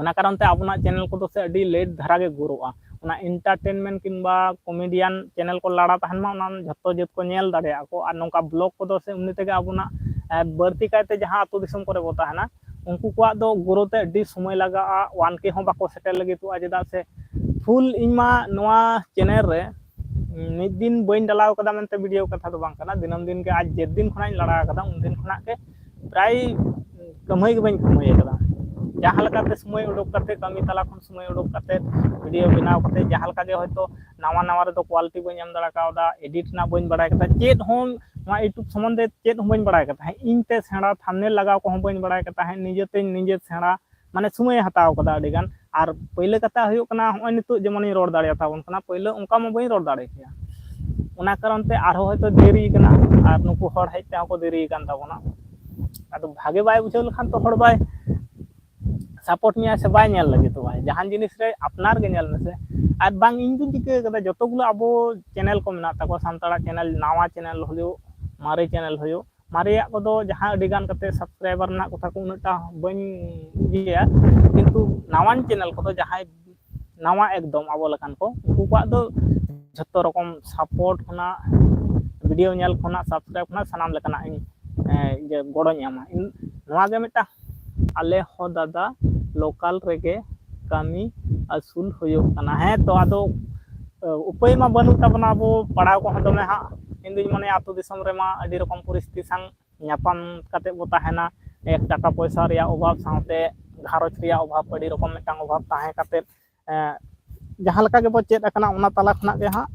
ᱚᱱᱟ ᱠᱟᱨᱚᱱ ᱛᱮ ᱟᱵᱚᱱᱟᱜ ᱪᱮᱱᱮᱞ ᱠᱚᱫᱚ ᱥᱮ ᱟᱹᱰᱤ ᱞᱮᱴ ᱫᱷᱟᱨᱟ ᱜᱮ ᱜᱨᱳᱜᱼᱟ᱾ ᱚᱱᱟ ᱮᱱᱴᱟᱨᱴᱮᱱᱢᱮᱱᱴ ᱠᱤᱝᱵᱟ ᱠᱚᱢᱮᱰᱤᱭᱟᱱ ᱪᱮᱱᱮᱞ ᱠᱚ ᱞᱟᱲᱟ ᱛᱟᱦᱮᱱ ᱢᱟ, ᱚᱱᱟ ᱡᱷᱚᱛᱚ ᱡᱟᱹᱛ ᱠᱚ ᱧᱮᱞ ᱫᱟᱲᱮᱭᱟᱜᱼᱟ ᱠᱚ᱾ ᱟᱨ ᱱᱚᱝᱠᱟ ᱵᱞᱚᱜ ᱠᱚᱫᱚ ᱥᱮ ᱮᱢᱱᱤ ᱛᱮᱜᱮ ᱟᱵᱚᱱᱟᱜ, ᱮ, ᱵᱟᱹᱲᱛᱤ ᱠᱟᱭᱛᱮ ᱡᱟᱦᱟᱸ ᱟᱹᱛᱩ ᱫᱤᱥᱚᱢ ᱠᱚᱨᱮ ᱵᱚ ᱛᱟᱦᱮᱱᱟ, ᱩᱱᱠᱩ ᱠᱚᱣᱟᱜ ᱫᱚ ᱜᱨᱳ ᱛᱮ ᱟᱹᱰᱤ ᱥᱚᱢᱚᱭ ᱞᱟᱜᱟᱜᱼᱟ, ᱚᱣᱟᱱ ᱠᱮ ᱦᱚᱸ ᱵᱟᱠᱚ ᱥᱮᱴᱮᱨ ᱞᱟᱹᱜᱤᱫᱚᱜᱼᱟ᱾ ᱪᱮᱫᱟᱜ ᱥᱮ ᱯᱷᱩᱞ ᱤᱧ ᱢᱟ ᱱᱚᱣᱟ ᱪᱮᱱᱮᱞ ᱨᱮ ᱢᱤᱫ ᱫᱤᱱ ᱵᱟᱹᱧ ᱰᱟᱞᱟᱣ ᱠᱟᱫᱟ ᱢᱮᱱᱛᱮ ᱵᱷᱤᱰᱤᱭᱳ ᱠᱟᱛᱷᱟ ᱫᱚ ᱵᱟᱝ ᱠᱟᱱᱟ, ᱫᱤᱱᱟᱹᱢ ᱫᱤᱱ ᱜᱮ᱾ ᱟᱡ ᱡᱮᱫ ᱫᱤᱱ ᱠᱷᱚᱱᱟᱜ ᱤᱧ ᱞᱟᱲᱟ ᱟᱠᱟᱫᱟ, ᱩᱱ ᱫᱤᱱ ᱠᱷᱚᱱᱟᱜ ᱜᱮ ᱯᱨᱟᱭ ᱠᱟᱹᱢᱦᱟᱹᱭ ᱜᱮ ᱵᱟᱹᱧ ᱠᱟᱹᱢᱦᱟᱹᱭ ᱟᱠᱟᱫᱟ᱾ ᱡᱟᱦᱟᱸ ᱞᱮᱠᱟᱛᱮ ᱥᱚᱢᱚᱭ ᱩᱰᱩᱠ ᱠᱟᱛᱮ, ᱠᱟᱹᱢᱤ ᱛᱟᱞᱟ ᱠᱷᱚᱱ ᱥᱚᱢᱚᱭ ᱩᱰᱩᱠ ᱠᱟᱛᱮ ᱵᱷᱤᱰᱤᱭᱳ ᱵᱮᱱᱟᱣ ᱠᱟᱛᱮ, ᱡᱟᱦᱟᱸ ᱞᱮᱠᱟ ᱜᱮ ᱦᱚᱭᱛᱳ ᱱᱟᱣᱟ ᱱᱟᱣᱟ ᱨᱮᱫᱚ ᱠᱳᱣᱟᱞᱤᱴᱤ ᱵᱟᱹᱧ ᱮᱢ ᱫᱟᱲᱮ ᱠᱟᱣᱫᱟ, ᱮᱰᱤᱴ ᱨᱮᱱᱟᱜ ᱵᱟᱹᱧ ᱵᱟᱲᱟᱭ ᱠᱟᱫᱟ, ᱪᱮᱫ ᱦᱚᱸ ᱱᱚᱣᱟ YouTube ᱥᱚᱢᱵᱚᱱᱫᱷᱮ ᱪᱮᱫ ᱦᱚᱸ ᱵᱟᱹᱧ ᱵᱟᱲᱟᱭ ᱠᱟᱫ ᱛᱟᱦᱮᱸᱫ᱾ ᱤᱧ ᱛᱮ ᱥᱮᱬᱟ, ᱛᱷᱟᱢᱵᱱᱮᱞ ᱞᱟᱜᱟᱣ ᱠᱚᱦᱚᱸ ᱵᱟᱹᱧ ᱵᱟᱲᱟᱭ ᱠᱟᱫ ᱛᱟᱦᱮᱸᱫ, ᱱᱤᱡᱮ ᱛᱮᱧ ᱱᱤᱡᱮ ᱥᱮᱬᱟ, ᱢᱟᱱᱮ ᱥᱚᱢᱚᱭᱮ ᱦᱟᱛᱟᱣ ᱠᱟᱫᱟ ᱟᱹᱰᱤ ᱜᱟᱱ᱾ ᱟᱨ ᱯᱟᱹᱭᱞᱟᱹ ᱠᱟᱛᱷᱟ ᱦᱩᱭᱩᱜ ᱠᱟᱱᱟ, ᱦᱚᱸᱜᱼᱚᱭ ᱱᱤᱛᱚᱜ ᱡᱮᱢᱚᱱᱤᱧ ᱨᱚᱲ ᱫᱟᱲᱮᱭᱟᱛᱟ ᱵᱚᱱ ᱠᱟᱱᱟ, ᱯᱟᱹᱭᱞᱟᱹ ᱚᱱᱠᱟ ᱢᱟ ᱵᱟᱹᱧ ᱨᱚᱲ ᱫᱟᱲᱮ ᱠᱮᱭᱟ᱾ ᱚᱱᱟ ᱠᱟᱨᱚᱱ ᱛᱮ ᱟᱨᱦᱚᱸ ᱦᱚᱭᱛᱳ ᱫᱮᱨᱤ ᱠᱟᱱᱟ, ᱟᱨ ᱱᱩᱠᱩ ᱦᱚᱲ ᱦᱮᱡ ᱛᱮᱦᱚᱸ ᱠᱚ ᱫᱮᱨᱤ ᱠᱟᱱ ᱛᱟᱵᱚᱱᱟ᱾ ᱟᱫᱚ ᱵᱷᱟᱜᱮ ᱵᱟᱭ ᱵᱩᱡᱷᱟᱹᱣ ᱞᱮᱠᱷᱟᱱ ᱛᱚ ᱦᱚᱲ ᱵᱟᱭ ᱥᱟᱯᱳᱨᱴ ᱢᱮᱭᱟ ᱥᱮ ᱵᱟᱭ ᱧᱮᱞ ᱞᱟᱹᱜᱤᱫᱚᱜᱼᱟ᱾ ᱡᱟᱦᱟᱱ ᱡᱤᱱᱤᱥ ᱨᱮ ᱟᱯᱱᱟᱨ ᱜᱮ ᱧᱮᱞ ᱢᱮᱥᱮ᱾ ᱟᱨ ᱵᱟᱝ, ᱤᱧ ᱫᱚᱧ ᱪᱤᱠᱟᱹ ᱠᱟᱫᱟ, ᱡᱚᱛᱚ ᱜᱩᱞᱳ ᱟᱵᱚ ᱪᱮᱱᱮᱞ ᱠᱚ ᱢᱮᱱᱟᱜ ᱛᱟᱠᱚᱣᱟ, ᱥᱟᱱᱛᱟᱲᱟᱜ ᱪᱮᱱᱮᱞ, ᱱᱟᱣᱟ ᱪᱮᱱᱮᱞ ᱦᱩᱭᱩᱜ, ᱢᱟᱨᱮ ᱪᱮᱱᱮᱞ ᱦᱩᱭᱩᱜ, ᱢᱟᱨᱮᱭᱟᱜ ᱠᱚᱫᱚ ᱡᱟᱦᱟᱸ ᱟᱹᱰᱤ ᱜᱟᱱ ᱠᱟᱛᱮ ᱥᱟᱵᱥᱠᱨᱟᱭᱵᱟᱨ ᱢᱮᱱᱟᱜ ᱠᱚᱛᱟ ᱠᱚ, ᱩᱱᱟᱹᱜ ᱴᱟ ᱵᱟᱹᱧ ᱤᱭᱟᱹᱭᱟ, ᱠᱤᱱᱛᱩ ᱱᱟᱣᱟᱱ ᱪᱮᱱᱮᱞ ᱠᱚᱫᱚ ᱡᱟᱦᱟᱸᱭ ᱱᱟᱣᱟ ᱮᱠᱫᱚᱢ ᱟᱵᱚ ᱞᱮᱠᱟᱱ ᱠᱚ, ᱩᱱᱠᱩ ᱠᱚᱣᱟᱜ ᱫᱚ ᱡᱷᱚᱛᱚ ᱨᱚᱠᱚᱢ ᱥᱟᱯᱳᱨᱴ ᱠᱷᱚᱱᱟᱜ, ᱵᱷᱤᱰᱤᱭᱳ ᱧᱮᱞ ᱠᱷᱚᱱᱟᱜ, ᱥᱟᱵᱥᱠᱨᱟᱭᱤᱵ ᱠᱷᱚᱱᱟᱜ, ᱥᱟᱱᱟᱢ ᱞᱮᱠᱟᱱᱟᱜ ᱤᱧ, ᱮ, ᱤᱭᱟᱹ, ᱜᱚᱲᱚᱧ ᱮᱢᱟ᱾ ᱤᱧ ᱱᱚᱣᱟ ᱜᱮ ᱢᱤᱫᱴᱟᱝ, ᱟᱞᱮ ᱦᱚᱸ ᱫᱟᱫᱟ ᱞᱳᱠᱟᱞ ᱨᱮᱜᱮ ᱠᱟᱹᱢᱤ ᱟᱹᱥᱩᱞ ᱦᱩᱭᱩᱜ ᱠᱟᱱᱟ᱾ ᱦᱮᱸ ᱛᱚ, ᱟᱫᱚ, ᱮ, ᱩᱯᱟᱹᱭ ᱢᱟ ᱵᱟᱹᱱᱩᱜ ᱛᱟᱵᱚᱱᱟ, ᱟᱵᱚ ᱯᱟᱲᱦᱟᱣ ᱠᱚᱦᱚᱸ ᱫᱚᱢᱮ ᱦᱟᱸᱜ, ᱤᱧ ᱫᱩᱧ ᱢᱚᱱᱮᱭᱟ ᱟᱹᱛᱩ ᱫᱤᱥᱚᱢ ᱨᱮᱢᱟ ᱟᱹᱰᱤ ᱨᱚᱠᱚᱢ ᱯᱚᱨᱤᱥᱛᱷᱤᱛᱤ ᱥᱟᱶ ᱧᱟᱯᱟᱢ ᱠᱟᱛᱮ ᱵᱚ ᱛᱟᱦᱮᱱᱟ᱾ ᱮᱠ, ᱴᱟᱠᱟ ᱯᱚᱭᱥᱟ ᱨᱮᱭᱟᱜ ᱚᱵᱷᱟᱵᱽ ᱥᱟᱶᱛᱮ ᱜᱷᱟᱨᱚᱸᱡᱽ ᱨᱮᱭᱟᱜ ᱚᱵᱷᱟᱵᱽ, ᱟᱹᱰᱤ ᱨᱚᱠᱚᱢ ᱢᱤᱫᱴᱟᱝ ᱚᱵᱷᱟᱵᱽ ᱛᱟᱦᱮᱸ ᱠᱟᱛᱮ, ᱮ, ᱡᱟᱦᱟᱸ ᱞᱮᱠᱟ ᱜᱮᱵᱚ ᱪᱮᱫ ᱟᱠᱟᱱᱟ, ᱚᱱᱟ ᱛᱟᱞᱟ ᱠᱷᱚᱱᱟᱜ ᱜᱮ ᱦᱟᱸᱜ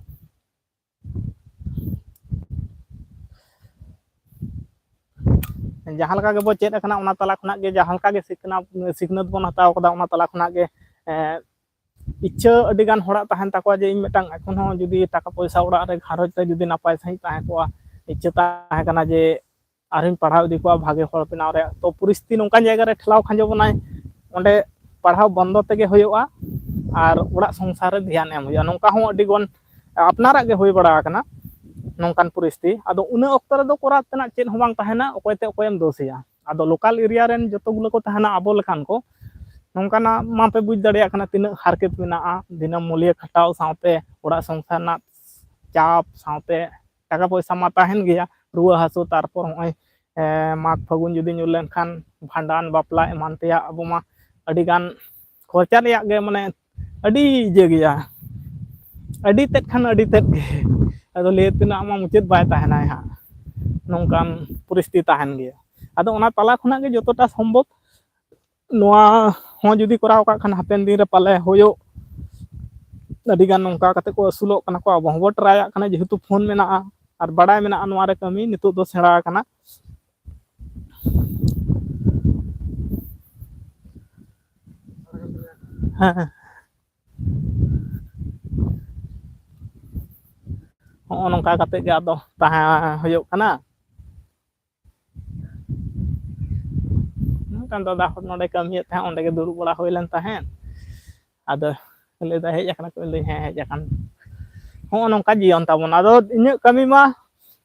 ᱡᱟᱦᱟᱸ ᱞᱮᱠᱟ ᱜᱮᱵᱚ ᱪᱮᱫ ᱟᱠᱟᱱᱟ, ᱚᱱᱟ ᱛᱟᱞᱟ ᱠᱷᱚᱱᱟᱜ ᱜᱮ, ᱡᱟᱦᱟᱸ ᱞᱮᱠᱟ ᱜᱮ ᱥᱤᱠᱷᱱᱟᱹᱛ, ᱥᱤᱠᱷᱱᱟᱹᱛ ᱵᱚᱱ ᱦᱟᱛᱟᱣ ᱠᱟᱫᱟ, ᱚᱱᱟ ᱛᱟᱞᱟ ᱠᱷᱚᱱᱟᱜ ᱜᱮ, ᱮᱸ, ᱤᱪᱪᱷᱟᱹ ᱟᱹᱰᱤ ᱜᱟᱱ ᱦᱚᱲᱟᱜ ᱛᱟᱦᱮᱱ ᱛᱟᱠᱚᱣᱟ ᱡᱮ ᱤᱧ ᱢᱤᱫᱴᱟᱝ ᱮᱠᱷᱚᱱ ᱦᱚᱸ ᱡᱩᱫᱤ ᱴᱟᱠᱟ ᱯᱚᱭᱥᱟ ᱚᱲᱟᱜ ᱨᱮ ᱜᱷᱟᱨᱚᱸᱡᱽ ᱨᱮ ᱡᱩᱫᱤ ᱱᱟᱯᱟᱭ ᱥᱟᱺᱦᱤᱡ ᱛᱟᱦᱮᱸ ᱠᱚᱜᱼᱟ, ᱤᱪᱪᱷᱟᱹ ᱛᱟᱦᱮᱸ ᱠᱟᱱᱟ ᱡᱮ ᱟᱨᱦᱚᱸᱧ ᱯᱟᱲᱦᱟᱣ ᱤᱫᱤ ᱠᱚᱣᱟ ᱵᱷᱟᱜᱮ ᱦᱚᱲ ᱵᱮᱱᱟᱣ ᱨᱮᱭᱟᱜ, ᱛᱚ ᱯᱚᱨᱤᱥᱛᱷᱤᱛᱤ ᱱᱚᱝᱠᱟᱱ ᱡᱟᱭᱜᱟ ᱨᱮ ᱴᱷᱮᱞᱟᱣ ᱠᱷᱟᱸᱡᱚ ᱵᱚᱱᱟᱭ, ᱚᱸᱰᱮ ᱯᱟᱲᱦᱟᱣ ᱵᱚᱱᱫᱚ ᱛᱮᱜᱮ ᱦᱩᱭᱩᱜᱼᱟ ᱟᱨ ᱚᱲᱟᱜ ᱥᱚᱝᱥᱟᱨ ᱨᱮ ᱫᱷᱮᱭᱟᱱ ᱮᱢ ᱦᱩᱭᱩᱜᱼᱟ᱾ ᱱᱚᱝᱠᱟ ᱦᱚᱸ ᱟᱹᱰᱤ ᱜᱟᱱ ᱟᱯᱱᱟᱨᱟᱜ ᱜᱮ ᱦᱩᱭ ᱵᱟᱲᱟ ᱟᱠᱟᱱᱟ ᱱᱚᱝᱠᱟᱱ ᱯᱚᱨᱤᱥᱛᱷᱤᱛᱤ᱾ ᱟᱫᱚ ᱩᱱᱟᱹᱜ ᱚᱠᱛᱚ ᱨᱮᱫᱚ ᱠᱚᱨᱟᱣ ᱛᱮᱱᱟᱜ ᱪᱮᱫ ᱦᱚᱸ ᱵᱟᱝ ᱛᱟᱦᱮᱱᱟ, ᱚᱠᱚᱭ ᱛᱮ ᱚᱠᱚᱭᱮᱢ ᱫᱳᱥᱮᱭᱟ᱾ ᱟᱫᱚ ᱞᱳᱠᱟᱞ ᱮᱨᱤᱭᱟ ᱨᱮᱱ ᱡᱚᱛᱚ ᱜᱩᱞᱟᱹ ᱠᱚ ᱛᱟᱦᱮᱱᱟ ᱟᱵᱚ ᱞᱮᱠᱟᱱ ᱠᱚ, ᱱᱚᱝᱠᱟᱱᱟᱜ ᱢᱟᱯᱮ ᱵᱩᱡᱽ ᱫᱟᱲᱮᱭᱟᱜ ᱠᱟᱱᱟ ᱛᱤᱱᱟᱹᱜ ᱦᱟᱨᱠᱮᱛ ᱢᱮᱱᱟᱜᱼᱟ, ᱫᱤᱱᱟᱹᱢ ᱢᱩᱞᱤᱭᱟᱹ ᱠᱷᱟᱴᱟᱣ ᱥᱟᱶᱛᱮ ᱚᱲᱟᱜ ᱥᱚᱝᱥᱟᱨ ᱨᱮᱱᱟᱜ ᱪᱟᱯ ᱥᱟᱶᱛᱮ ᱴᱟᱠᱟ ᱯᱚᱭᱥᱟ ᱢᱟ ᱛᱟᱦᱮᱱ ᱜᱮᱭᱟ, ᱨᱩᱣᱟᱹ ᱦᱟᱹᱥᱩ, ᱛᱟᱨᱯᱚᱨ ᱱᱚᱜᱼᱚᱭ, ᱮ, ᱢᱟᱜᱽ ᱯᱷᱟᱹᱜᱩᱱ ᱡᱩᱫᱤ ᱧᱩᱨ ᱞᱮᱱᱠᱷᱟᱱ ᱵᱷᱟᱸᱰᱟᱱ, ᱵᱟᱯᱞᱟ ᱮᱢᱟᱱ ᱛᱮᱭᱟᱜ ᱟᱵᱚ ᱢᱟ ᱟᱹᱰᱤᱜᱟᱱ ᱠᱷᱚᱨᱪᱟ ᱨᱮᱭᱟᱜ ᱜᱮ, ᱢᱟᱱᱮ, ᱟᱹᱰᱤ ᱤᱭᱟᱹ ᱜᱮᱭᱟ, ᱟᱹᱰᱤ ᱛᱮᱫ ᱠᱷᱟᱱ ᱟᱹᱰᱤ ᱛᱮᱫ ᱜᱮ᱾ ᱟᱫᱚ ᱞᱟᱹᱭ ᱛᱮᱱᱟᱜ ᱢᱟ ᱢᱩᱪᱟᱹᱫ ᱵᱟᱭ ᱛᱟᱦᱮᱱᱟᱭ ᱦᱟᱸᱜ, ᱱᱚᱝᱠᱟᱱ ᱯᱚᱨᱤᱥᱛᱷᱤᱛᱤ ᱛᱟᱦᱮᱱ ᱜᱮᱭᱟ᱾ ᱟᱫᱚ ᱚᱱᱟ ᱛᱟᱞᱟ ᱠᱷᱚᱱᱟᱜ ᱜᱮ ᱡᱚᱛᱚᱴᱟ ᱥᱚᱢᱵᱷᱚᱵ ᱱᱚᱣᱟ ᱦᱚᱸ ᱡᱩᱫᱤ ᱠᱚᱨᱟᱣ ᱠᱟᱜ ᱠᱷᱟᱱ ᱦᱟᱯᱮᱱ ᱫᱤᱱ ᱨᱮ ᱯᱟᱞᱮ ᱦᱩᱭᱩᱜ᱾ ᱟᱹᱰᱤᱜᱟᱱ ᱱᱚᱝᱠᱟ ᱠᱟᱛᱮ ᱠᱚ ᱟᱹᱥᱩᱞᱚᱜ ᱠᱟᱱᱟ ᱠᱚ, ᱟᱵᱚ ᱦᱚᱸᱵᱚ ᱴᱨᱟᱭᱟᱜ ᱠᱟᱱᱟ, ᱡᱮᱦᱮᱛᱩ ᱯᱷᱳᱱ ᱢᱮᱱᱟᱜᱼᱟ ᱟᱨ ᱵᱟᱰᱟᱭ ᱢᱮᱱᱟᱜᱼᱟ ᱱᱚᱣᱟ ᱨᱮ ᱠᱟᱹᱢᱤ, ᱱᱤᱛᱚᱜ ᱫᱚ ᱥᱮᱬᱟ ᱟᱠᱟᱱᱟ᱾ ᱦᱮᱸ, ᱦᱚᱸᱜᱼᱚ ᱱᱚᱝᱠᱟ ᱠᱟᱛᱮ ᱜᱮ ᱟᱫᱚ ᱛᱟᱦᱮᱸ ᱦᱩᱭᱩᱜ ᱠᱟᱱᱟ᱾ ᱢᱤᱫᱴᱟᱝ ᱫᱟᱫᱟ ᱦᱚᱲ ᱱᱚᱰᱮ ᱠᱟᱹᱢᱤᱭᱮᱫ ᱛᱟᱦᱮᱸᱫ, ᱚᱸᱰᱮ ᱜᱮ ᱫᱩᱲᱩᱵ ᱵᱟᱲᱟ ᱦᱩᱭ ᱞᱮᱱ ᱛᱟᱦᱮᱸᱫ᱾ ᱟᱫᱚ ᱞᱟᱹᱭᱫᱟ, "ᱦᱮᱡ ᱟᱠᱟᱱᱟ ᱠᱚ?" ᱞᱟᱹᱭ, "ᱦᱮᱸ, ᱦᱮᱡ ᱟᱠᱟᱱ᱾" ᱦᱚᱸᱜᱼᱚ ᱱᱚᱝᱠᱟ ᱡᱤᱭᱚᱱ ᱛᱟᱵᱚᱱ᱾ ᱟᱫᱚ ᱤᱧᱟᱹᱜ ᱠᱟᱹᱢᱤ ᱢᱟ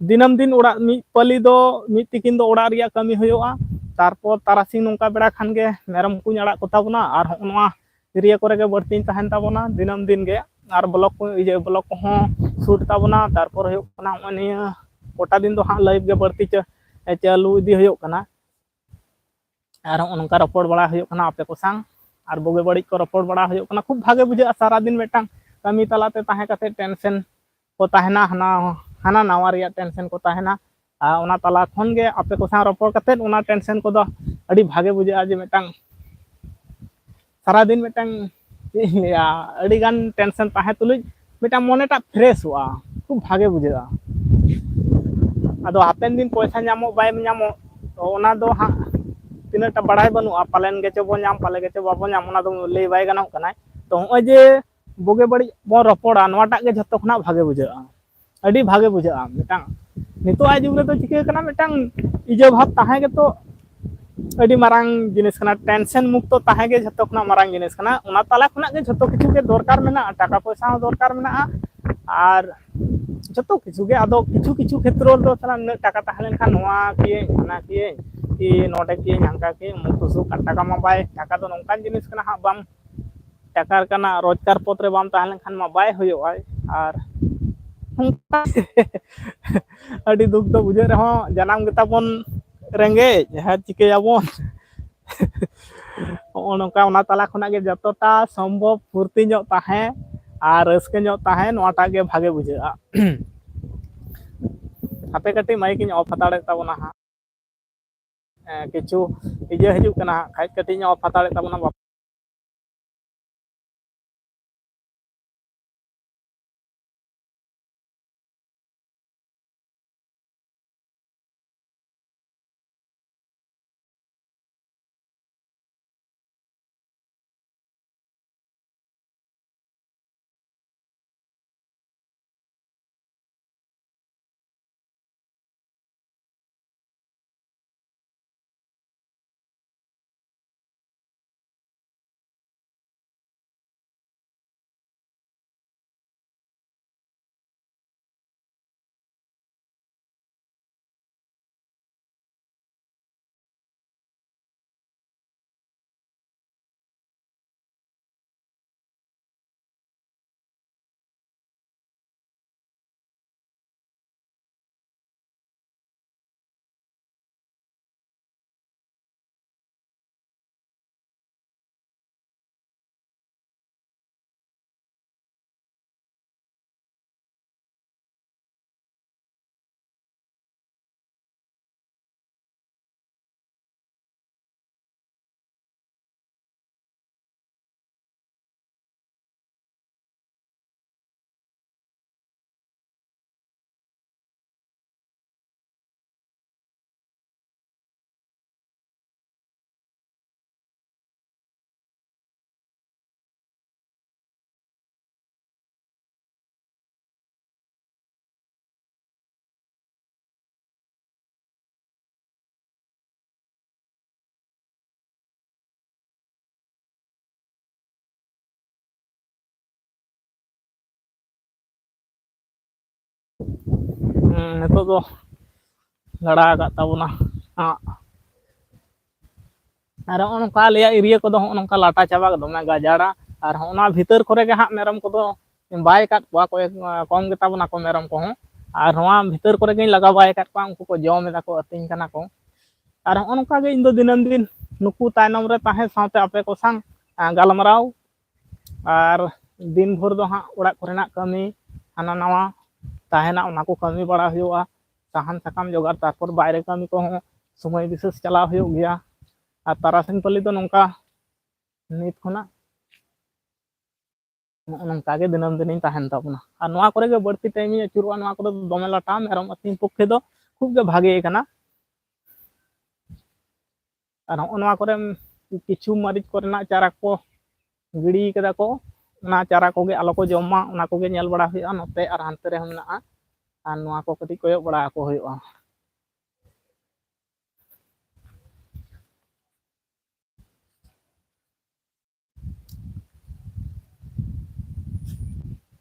ᱫᱤᱱᱟᱹᱢ ᱫᱤᱱ ᱚᱲᱟᱜ, ᱢᱤᱫ ᱯᱟᱹᱞᱤ ᱫᱚ, ᱢᱤᱫ ᱛᱤᱠᱤᱱ ᱫᱚ ᱚᱲᱟᱜ ᱨᱮᱭᱟᱜ ᱠᱟᱹᱢᱤ ᱦᱩᱭᱩᱜᱼᱟ, ᱛᱟᱨᱯᱚᱨ ᱛᱟᱨᱟᱥᱤᱧ ᱱᱚᱝᱠᱟ ᱵᱮᱲᱟ ᱠᱷᱟᱱ ᱜᱮ ᱢᱮᱨᱚᱢ ᱠᱚᱧ ᱟᱲᱟᱜ ᱠᱚᱛᱟ ᱵᱚᱱᱟ, ᱟᱨ ᱦᱚᱸᱜᱼᱚ ᱱᱚᱣᱟ ᱮᱨᱤᱭᱟ ᱠᱚᱨᱮ ᱜᱮ ᱵᱟᱹᱲᱛᱤᱧ ᱛᱟᱦᱮᱱ ᱛᱟᱵᱚᱱᱟ ᱫᱤᱱᱟᱹᱢ ᱫᱤᱱ ᱜᱮ᱾ ᱟᱨ ᱵᱞᱚᱜ ᱠᱚ, ᱤᱭᱟᱹ, ᱵᱞᱚᱜ ᱠᱚᱦᱚᱸ ᱥᱩᱴ ᱛᱟᱵᱚᱱᱟ᱾ ᱛᱟᱨᱯᱚᱨ ᱦᱩᱭᱩᱜ ᱠᱟᱱᱟ, ᱱᱚᱜᱼᱚᱭ ᱱᱤᱭᱟᱹ ᱠᱚᱴᱟ ᱫᱤᱱ ᱫᱚ ᱦᱟᱸᱜ ᱞᱟᱭᱤᱵᱷ ᱜᱮ ᱵᱟᱹᱲᱛᱤ ᱪᱟ-, ᱪᱟᱹᱞᱩ ᱤᱫᱤ ᱦᱩᱭᱩᱜ ᱠᱟᱱᱟ᱾ ᱟᱨ ᱦᱚᱸᱜᱼᱚ ᱱᱚᱝᱠᱟ ᱨᱚᱯᱚᱲ ᱵᱟᱲᱟ ᱦᱩᱭᱩᱜ ᱠᱟᱱᱟ ᱟᱯᱮ ᱠᱚ ᱥᱟᱶ, ᱟᱨ ᱵᱩᱜᱤ ᱵᱟᱹᱲᱤᱡ ᱠᱚ ᱨᱚᱯᱚᱲ ᱵᱟᱲᱟ ᱦᱩᱭᱩᱜ ᱠᱟᱱᱟ᱾ ᱠᱷᱩᱵ ᱵᱷᱟᱜᱮ ᱵᱩᱡᱷᱟᱹᱜᱼᱟ ᱥᱟᱨᱟᱫᱤᱱ ᱢᱤᱫᱴᱟᱝ ᱠᱟᱹᱢᱤ ᱛᱟᱞᱟᱛᱮ ᱛᱟᱦᱮᱸ ᱠᱟᱛᱮ ᱴᱮᱱᱥᱮᱱ ᱠᱚ ᱛᱟᱦᱮᱱᱟ, ᱦᱟᱱᱟ, ᱦᱟᱱᱟ ᱱᱟᱣᱟ ᱨᱮᱭᱟᱜ ᱴᱮᱱᱥᱮᱱ ᱠᱚ ᱛᱟᱦᱮᱱᱟ᱾ ᱟᱨ ᱚᱱᱟ ᱛᱟᱞᱟ ᱠᱷᱚᱱ ᱜᱮ ᱟᱯᱮ ᱠᱚ ᱥᱟᱶ ᱨᱚᱯᱚᱲ ᱠᱟᱛᱮᱫ ᱚᱱᱟ ᱴᱮᱱᱥᱮᱱ ᱠᱚᱫᱚ ᱟᱹᱰᱤ ᱵᱷᱟᱜᱮ ᱵᱩᱡᱷᱟᱹᱜᱼᱟ, ᱡᱮ ᱢᱤᱫᱴᱟᱝ ᱥᱟᱨᱟᱫᱤᱱ ᱢᱤᱫᱴᱟᱝ, ᱪᱮᱫ ᱤᱧ ᱞᱟᱹᱭᱟ, ᱟᱹᱰᱤᱜᱟᱱ ᱴᱮᱱᱥᱮᱱ ᱛᱟᱦᱮᱸ ᱛᱩᱞᱩᱡ ᱢᱤᱫᱴᱟᱝ ᱢᱚᱱᱮᱴᱟᱜ ᱯᱷᱨᱮᱥᱚᱜᱼᱟ, ᱠᱷᱩᱵ ᱵᱷᱟᱜᱮ ᱵᱩᱡᱷᱟᱹᱜᱼᱟ᱾ ᱟᱫᱚ ᱦᱟᱯᱮᱱ ᱫᱤᱱ ᱯᱚᱭᱥᱟ ᱧᱟᱢᱚᱜ ᱵᱟᱭ ᱧᱟᱢᱚᱜ, ᱛᱚ ᱚᱱᱟ ᱫᱚ ᱦᱟᱸᱜ ᱛᱤᱱᱟᱹᱜ ᱴᱟ ᱵᱟᱲᱟᱭ ᱵᱟᱹᱱᱩᱜᱼᱟ, ᱯᱟᱞᱮᱱ ᱜᱮᱪᱚ ᱵᱚᱱ ᱧᱟᱢ, ᱯᱟᱞᱮ ᱜᱮᱪᱚ ᱵᱟᱵᱚᱱ ᱧᱟᱢ, ᱚᱱᱟ ᱫᱚ ᱞᱟᱹᱭ ᱵᱟᱭ ᱜᱟᱱᱚᱜ ᱠᱟᱱᱟ᱾ ᱛᱚ ᱱᱚᱜᱼᱚᱭ ᱡᱮ ᱵᱩᱜᱤ ᱵᱟᱹᱲᱤᱡ ᱵᱚᱱ ᱨᱚᱯᱚᱲᱟ, ᱱᱚᱣᱟᱴᱟᱜ ᱜᱮ ᱡᱷᱚᱛᱚ ᱠᱷᱚᱱᱟᱜ ᱵᱷᱟᱜᱮ ᱵᱩᱡᱷᱟᱹᱜᱼᱟ, ᱟᱹᱰᱤ ᱵᱷᱟᱜᱮ ᱵᱩᱡᱷᱟᱹᱜᱼᱟ᱾ ᱢᱤᱫᱴᱟᱝ ᱱᱤᱛᱚᱜ ᱟᱜ ᱡᱩᱜᱽ ᱨᱮᱫᱚ ᱪᱤᱠᱟᱹ ᱠᱟᱱᱟ, ᱢᱤᱫᱴᱟᱝ ᱤᱡᱟᱹ ᱵᱷᱟᱵᱽ ᱛᱟᱦᱮᱸ ᱜᱮᱛᱚ ᱟᱹᱰᱤ ᱢᱟᱨᱟᱝ ᱡᱤᱱᱤᱥ ᱠᱟᱱᱟ᱾ ᱴᱮᱱᱥᱮᱱ ᱢᱩᱠᱛᱚ ᱛᱟᱦᱮᱸ ᱜᱮ ᱡᱷᱚᱛᱚ ᱠᱷᱚᱱᱟᱜ ᱢᱟᱨᱟᱝ ᱡᱤᱱᱤᱥ ᱠᱟᱱᱟ᱾ ᱚᱱᱟ ᱛᱟᱞᱟ ᱠᱷᱚᱱᱟᱜ ᱜᱮ ᱡᱷᱚᱛᱚ ᱠᱤᱪᱷᱩ ᱜᱮ ᱫᱚᱨᱠᱟᱨ ᱢᱮᱱᱟᱜᱼᱟ, ᱴᱟᱠᱟ ᱯᱚᱭᱥᱟ ᱦᱚᱸ ᱫᱚᱨᱠᱟᱨ ᱢᱮᱱᱟᱜᱼᱟ, ᱟᱨ ᱡᱷᱚᱛᱚ ᱠᱤᱪᱷᱩ ᱜᱮ᱾ ᱟᱫᱚ ᱠᱤᱪᱷᱩ ᱠᱤᱪᱷᱩ ᱠᱷᱮᱛᱨᱚ ᱨᱮᱫᱚ ᱛᱟᱦᱚᱞᱮ ᱱᱩᱱᱟᱹᱜ ᱴᱟᱠᱟ ᱛᱟᱦᱮᱸ ᱞᱮᱱᱠᱷᱟᱱ ᱱᱚᱣᱟ ᱠᱤᱭᱟᱹᱧ, ᱦᱟᱱᱟ ᱠᱤᱭᱟᱹᱧ, ᱠᱤ ᱱᱚᱰᱮ ᱠᱤᱭᱟᱹᱧ, ᱦᱟᱱᱠᱟ ᱠᱤᱭᱟᱹᱧ, ᱩᱢᱩᱠ ᱛᱩᱥᱩᱠ᱾ ᱟᱨ ᱴᱟᱠᱟ ᱢᱟ ᱵᱟᱭ, ᱴᱟᱠᱟ ᱫᱚ ᱱᱚᱝᱠᱟᱱ ᱡᱤᱱᱤᱥ ᱠᱟᱱᱟ ᱦᱟᱸᱜ, ᱵᱟᱢ ᱴᱟᱠᱟ ᱨᱮᱱᱟᱜ ᱨᱳᱡᱽᱜᱟᱨ ᱯᱚᱛᱷ ᱨᱮ ᱵᱟᱢ ᱛᱟᱦᱮᱸ ᱞᱮᱱᱠᱷᱟᱱ ᱢᱟ ᱵᱟᱭ ᱦᱩᱭᱩᱜᱼᱟ᱾ ᱟᱨ ᱚᱱᱠᱟ ᱟᱹᱰᱤ ᱫᱩᱠ ᱫᱚ ᱵᱩᱡᱷᱟᱹᱜ ᱨᱮᱦᱚᱸ, ᱡᱟᱱᱟᱢ ᱜᱮᱛᱟ ᱵᱚᱱ ᱨᱮᱸᱜᱮᱡ, ᱦᱮᱸ, ᱪᱤᱠᱟᱹᱭᱟᱵᱚᱱ? ᱱᱚᱜᱼᱚ ᱱᱚᱝᱠᱟ, ᱚᱱᱟ ᱛᱟᱞᱟ ᱠᱷᱚᱱᱟᱜ ᱜᱮ ᱡᱚᱛᱚᱴᱟ ᱥᱚᱢᱵᱷᱚᱵ ᱯᱷᱩᱨᱛᱤ ᱧᱚᱜ ᱛᱟᱦᱮᱸ ᱟᱨ ᱨᱟᱹᱥᱠᱟᱹ ᱧᱚᱜ ᱛᱟᱦᱮᱸ, ᱱᱚᱣᱟᱴᱟᱜ ᱜᱮ ᱵᱷᱟᱜᱮ ᱵᱩᱡᱷᱟᱹᱜᱼᱟ᱾ ᱦᱟᱯᱮ ᱠᱟᱹᱴᱤᱡ ᱢᱟᱭᱤᱠ ᱤᱧ ᱚᱯᱷ ᱦᱟᱛᱟᱲᱮᱫ ᱛᱟᱵᱚᱱᱟ ᱦᱟᱸᱜ᱾ ᱦᱮᱸ, ᱠᱤᱪᱷᱩ ᱤᱭᱟᱹ ᱦᱤᱡᱩᱜ ᱠᱟᱱᱟ ᱦᱟᱸᱜ, ᱠᱷᱟᱡ ᱠᱟᱹᱴᱤᱡ ᱤᱧ ᱚᱯᱷ ᱦᱟᱛᱟᱲᱮᱫ ᱛᱟᱵᱚᱱᱟ᱾ ᱱᱤᱛᱚᱜ ᱫᱚ ᱞᱟᱲᱟ ᱟᱠᱟᱫ ᱛᱟᱵᱚᱱᱟ ᱦᱟᱸᱜ᱾ ᱟᱨ ᱦᱚᱸᱜᱼᱚ ᱱᱚᱝᱠᱟ ᱟᱞᱮᱭᱟᱜ ᱮᱨᱤᱭᱟ ᱠᱚᱫᱚ ᱦᱚᱸᱜᱼᱚ ᱱᱚᱝᱠᱟ ᱞᱟᱴᱟ ᱪᱟᱵᱟ, ᱫᱚᱢᱮ ᱜᱟᱡᱟᱲᱟ᱾ ᱟᱨ ᱦᱚᱸᱜᱼᱚ ᱱᱚᱣᱟ ᱵᱷᱤᱛᱟᱹᱨ ᱠᱚᱨᱮ ᱜᱮ ᱦᱟᱸᱜ ᱢᱮᱨᱚᱢ ᱠᱚᱫᱚ ᱵᱟᱭ ᱟᱠᱟᱫ ᱠᱚᱣᱟ, ᱠᱚᱭᱮᱠ ᱠᱚᱢ ᱜᱮᱛᱟ ᱵᱚᱱᱟ ᱠᱚ ᱢᱮᱨᱚᱢ ᱠᱚᱦᱚᱸ᱾ ᱟᱨ ᱱᱚᱣᱟ ᱵᱷᱤᱛᱟᱹᱨ ᱠᱚᱨᱮ ᱜᱮᱧ ᱞᱟᱜᱟ ᱵᱟᱭ ᱟᱠᱟᱫ ᱠᱚᱣᱟ, ᱩᱱᱠᱩ ᱠᱚ ᱡᱚᱢ ᱮᱫᱟ ᱠᱚ, ᱟᱹᱛᱤᱧ ᱠᱟᱱᱟ ᱠᱚ᱾ ᱟᱨ ᱦᱚᱸᱜᱼᱚ ᱱᱚᱝᱠᱟ ᱜᱮ ᱤᱧ ᱫᱚ ᱫᱤᱱᱟᱹᱢ ᱫᱤᱱ ᱱᱩᱠᱩ ᱛᱟᱭᱱᱚᱢ ᱨᱮ ᱛᱟᱦᱮᱸ ᱥᱟᱶᱛᱮ ᱟᱯᱮ ᱠᱚ ᱥᱟᱶ, ᱟᱸ, ᱜᱟᱞᱢᱟᱨᱟᱣ᱾ ᱟᱨ ᱫᱤᱱ ᱵᱷᱳᱨ ᱫᱚ ᱦᱟᱸᱜ ᱚᱲᱟᱜ ᱠᱚᱨᱮᱱᱟᱜ ᱠᱟᱹᱢᱤ ᱦᱟᱱᱟ ᱱᱟᱣᱟ ᱛᱟᱦᱮᱱᱟ, ᱚᱱᱟ ᱠᱚ ᱠᱟᱹᱢᱤ ᱵᱟᱲᱟ ᱦᱩᱭᱩᱜᱼᱟ, ᱥᱟᱦᱟᱱ ᱥᱟᱠᱟᱢ ᱡᱚᱜᱟᱲ, ᱛᱟᱨᱯᱚᱨ ᱵᱟᱭᱨᱮ ᱠᱟᱹᱢᱤ ᱠᱚᱦᱚᱸ ᱥᱚᱢᱚᱭ ᱵᱤᱥᱮᱥ ᱪᱟᱞᱟᱣ ᱦᱩᱭᱩᱜ ᱜᱮᱭᱟ᱾ ᱟᱨ ᱛᱟᱨᱟᱥᱤᱧ ᱯᱟᱹᱞᱤ ᱫᱚ ᱱᱚᱝᱠᱟ ᱱᱤᱛ ᱠᱷᱚᱱᱟᱜ ᱱᱚᱜᱼᱚ ᱱᱚᱝᱠᱟ ᱜᱮ ᱫᱤᱱᱟᱹᱢ ᱫᱤᱱᱤᱧ ᱛᱟᱦᱮᱱ ᱛᱟᱵᱚᱱᱟ᱾ ᱟᱨ ᱱᱚᱣᱟ ᱠᱚᱨᱮ ᱜᱮ ᱵᱟᱹᱲᱛᱤ ᱴᱟᱭᱤᱢᱤᱧ ᱟᱹᱪᱩᱨᱚᱜᱼᱟ᱾ ᱱᱚᱣᱟ ᱠᱚᱫᱚ ᱫᱚᱢᱮ ᱞᱟᱴᱟ, ᱢᱮᱨᱚᱢ ᱟᱹᱛᱤᱧ ᱯᱚᱠᱠᱷᱮ ᱫᱚ ᱠᱷᱩᱵ ᱜᱮ ᱵᱷᱟᱜᱮ ᱠᱟᱱᱟ᱾ ᱟᱨ ᱦᱚᱸᱜᱼᱚ ᱱᱚᱣᱟ ᱠᱚᱨᱮ ᱠᱤᱪᱷᱩ ᱢᱟᱹᱨᱤᱪ ᱠᱚᱨᱮᱱᱟᱜ ᱪᱟᱨᱟ ᱠᱚ ᱜᱤᱰᱤ ᱠᱟᱫᱟ ᱠᱚ, ᱚᱱᱟ ᱪᱟᱨᱟ ᱠᱚᱜᱮ ᱟᱞᱚ ᱠᱚ ᱡᱚᱢ ᱢᱟ, ᱚᱱᱟ ᱠᱚᱜᱮ ᱧᱮᱞ ᱵᱟᱲᱟ ᱦᱩᱭᱩᱜᱼᱟ᱾ ᱱᱚᱛᱮ ᱟᱨ ᱦᱟᱱᱛᱮ ᱨᱮᱦᱚᱸ ᱢᱮᱱᱟᱜᱼᱟ, ᱟᱨ ᱱᱚᱣᱟ ᱠᱚ ᱠᱟᱹᱴᱤᱡ ᱠᱚᱭᱚᱜ ᱵᱟᱲᱟ ᱟᱠᱚ ᱦᱩᱭᱩᱜᱼᱟ᱾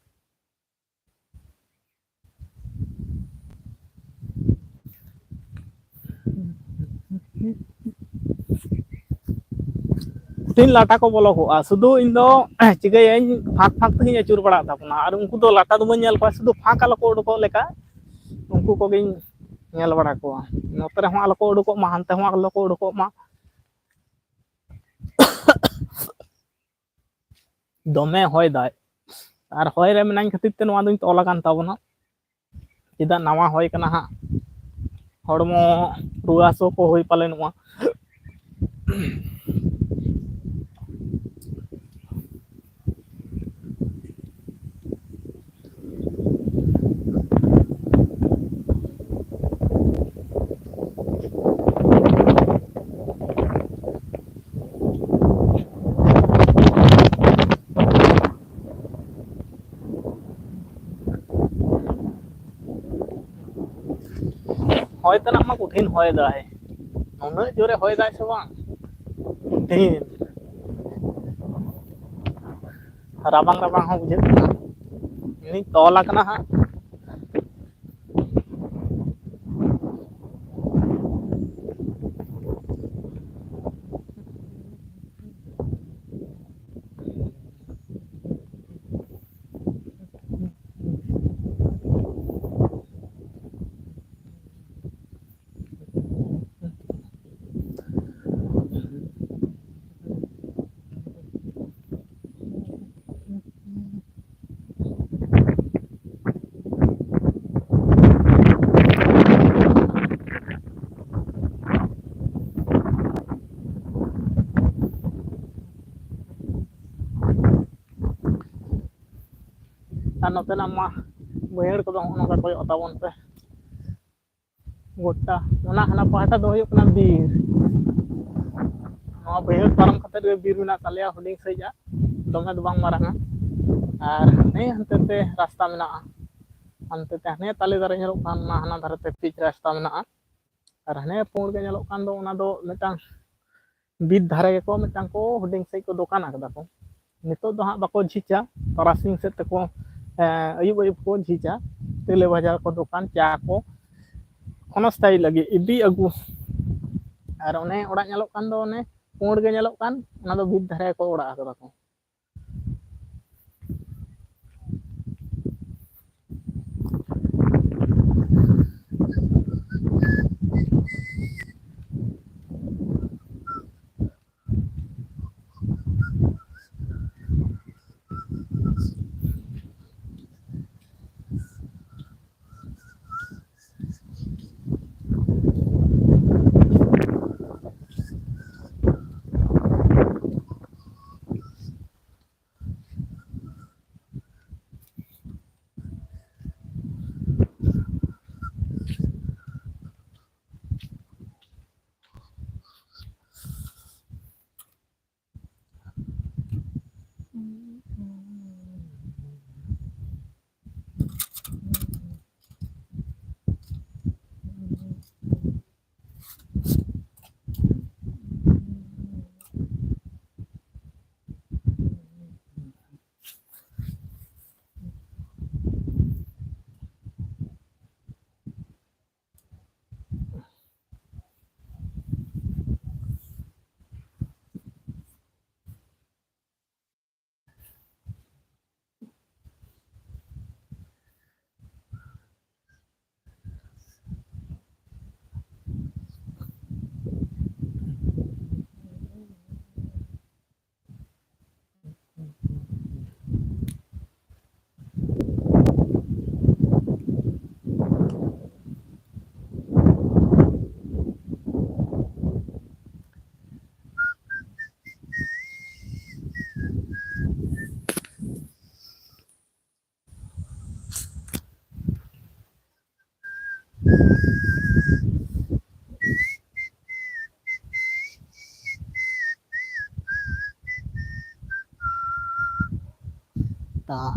ᱠᱩᱴᱷᱤᱱ ᱞᱟᱴᱟ ᱠᱚ ᱵᱚᱞᱚ ᱠᱚᱜᱼᱟ᱾ ᱥᱩᱫᱷᱩ ᱤᱧ ᱫᱚ ᱪᱤᱠᱟᱹᱭᱟᱹᱧ, ᱯᱷᱟᱸᱠ ᱯᱷᱟᱸᱠ ᱛᱮᱜᱤᱧ ᱟᱹᱪᱩᱨ ᱵᱟᱲᱟᱜ ᱛᱟᱵᱚᱱᱟ, ᱟᱨ ᱩᱱᱠᱩ ᱫᱚ ᱞᱟᱴᱟ ᱫᱚ ᱵᱟᱹᱧ ᱧᱮᱞ ᱠᱚᱣᱟ, ᱥᱩᱫᱷᱩ ᱯᱷᱟᱸᱠ ᱟᱞᱚ ᱠᱚ ᱩᱰᱩᱠᱚᱜ ᱞᱮᱠᱟ ᱩᱱᱠᱩ ᱠᱚᱜᱮᱧ ᱧᱮᱞ ᱵᱟᱲᱟ ᱠᱚᱣᱟ᱾ ᱱᱚᱛᱮ ᱨᱮᱦᱚᱸ ᱟᱞᱚ ᱠᱚ ᱩᱰᱩᱠᱚᱜ ᱢᱟ, ᱦᱟᱱᱛᱮ ᱦᱚᱸ ᱟᱞᱚ ᱠᱚ ᱩᱰᱩᱠᱚᱜ ᱢᱟ᱾ ᱫᱚᱢᱮ ᱦᱚᱭ ᱫᱟᱭ, ᱟᱨ ᱦᱚᱭ ᱨᱮ ᱢᱮᱱᱟᱧ ᱠᱷᱟᱹᱛᱤᱨ ᱛᱮ ᱱᱚᱣᱟ ᱫᱚᱧ ᱛᱚᱞ ᱟᱠᱟᱱ ᱛᱟᱵᱚᱱᱟ᱾ ᱪᱮᱫᱟᱜ, ᱱᱟᱣᱟ ᱦᱚᱭ ᱠᱟᱱᱟ ᱦᱟᱸᱜ, ᱦᱚᱲᱢᱚ ᱨᱩᱣᱟᱹ ᱦᱟᱹᱥᱩ ᱠᱚ ᱦᱩᱭ ᱯᱟᱞᱮᱱᱚᱜᱼᱟ᱾ ᱦᱚᱭ ᱛᱮᱱᱟᱜ ᱢᱟ ᱠᱚᱴᱷᱤᱱ ᱦᱚᱭ ᱫᱟᱭ, ᱱᱩᱱᱟᱹᱜ ᱡᱳᱨᱮ ᱦᱚᱭ ᱫᱟᱭ ᱥᱮ ᱵᱟᱝ, ᱠᱚᱴᱷᱤᱱ ᱨᱟᱵᱟᱝ ᱨᱟᱵᱟᱝ ᱦᱚᱸ ᱵᱩᱡᱷᱟᱹᱜ ᱠᱟᱱᱟ᱾ ᱤᱧ ᱛᱚᱞ ᱟᱠᱟᱱᱟ ᱦᱟᱸᱜ, ᱟᱨ ᱱᱚᱛᱮᱱᱟᱜ ᱢᱟ ᱵᱟᱹᱭᱦᱟᱹᱲ ᱠᱚᱫᱚ ᱱᱚᱜᱼᱚ ᱱᱚᱝᱠᱟ ᱠᱚᱭᱚᱜ ᱛᱟᱵᱚᱱ ᱯᱮ᱾ ᱜᱚᱴᱟ ᱚᱱᱟ ᱦᱟᱱᱟ ᱯᱟᱦᱴᱟ ᱫᱚ ᱦᱩᱭᱩᱜ ᱠᱟᱱᱟ ᱵᱤᱨ᱾ ᱱᱚᱣᱟ ᱵᱟᱹᱭᱦᱟᱹᱲ ᱯᱟᱨᱚᱢ ᱠᱟᱛᱮ ᱜᱮ ᱵᱤᱨ ᱢᱮᱱᱟᱜ ᱛᱟᱞᱮᱭᱟ, ᱦᱩᱰᱤᱧ ᱥᱟᱺᱦᱤᱡ ᱟᱜ, ᱫᱚᱢᱮ ᱫᱚ ᱵᱟᱝ ᱢᱟᱨᱟᱝᱟ᱾ ᱟᱨ ᱦᱟᱱᱮ ᱦᱟᱱᱛᱮ ᱛᱮ ᱨᱟᱥᱛᱟ ᱢᱮᱱᱟᱜᱼᱟ, ᱦᱟᱱᱛᱮ ᱛᱮ ᱦᱟᱱᱮ ᱛᱟᱞᱮ ᱫᱟᱨᱮ ᱧᱮᱞᱚᱜ ᱠᱟᱱ ᱚᱱᱟ ᱦᱟᱱᱟ ᱫᱷᱟᱨᱮ ᱛᱮ ᱯᱤᱪ ᱨᱟᱥᱛᱟ ᱢᱮᱱᱟᱜᱼᱟ᱾ ᱟᱨ ᱦᱟᱱᱮ ᱯᱩᱸᱰ ᱜᱮ ᱧᱮᱞᱚᱜ ᱠᱟᱱ ᱫᱚ, ᱚᱱᱟ ᱫᱚ ᱢᱤᱫᱴᱟᱝ ᱵᱤᱨ ᱫᱷᱟᱨᱮ ᱜᱮᱠᱚ ᱢᱤᱫᱴᱟᱝ ᱠᱚ ᱦᱩᱰᱤᱧ ᱥᱟᱺᱦᱤᱡ ᱠᱚ ᱫᱚᱠᱟᱱ ᱟᱠᱟᱫᱟ ᱠᱚ᱾ ᱱᱤᱛᱚᱜ ᱫᱚ ᱦᱟᱸᱜ ᱵᱟᱠᱚ ᱡᱷᱤᱡᱟ, ᱛᱟᱨᱟᱥᱤᱧ ᱥᱮᱫ ᱛᱮᱠᱚ, ᱮᱸ, ᱟᱹᱭᱩᱵ ᱟᱹᱭᱩᱵ ᱠᱚ ᱡᱷᱤᱡᱟ᱾ ᱛᱮᱞᱮ ᱵᱷᱟᱡᱟ ᱠᱚ ᱫᱚᱠᱟᱱ, ᱪᱟ ᱠᱚ, ᱠᱷᱚᱱᱚ ᱥᱛᱷᱟᱭᱤ ᱞᱟᱹᱜᱤᱫ ᱤᱫᱤ ᱟᱹᱜᱩ᱾ ᱟᱨ ᱚᱱᱮ ᱚᱲᱟᱜ ᱧᱮᱞᱚᱜ ᱠᱟᱱ ᱫᱚ, ᱚᱱᱮ ᱯᱩᱸᱰ ᱜᱮ ᱧᱮᱞᱚᱜ ᱠᱟᱱ, ᱚᱱᱟ ᱫᱚ ᱵᱤᱨ ᱫᱷᱟᱨᱮ ᱠᱚ ᱚᱲᱟᱜ ᱟᱠᱟᱫᱟ ᱠᱚ᱾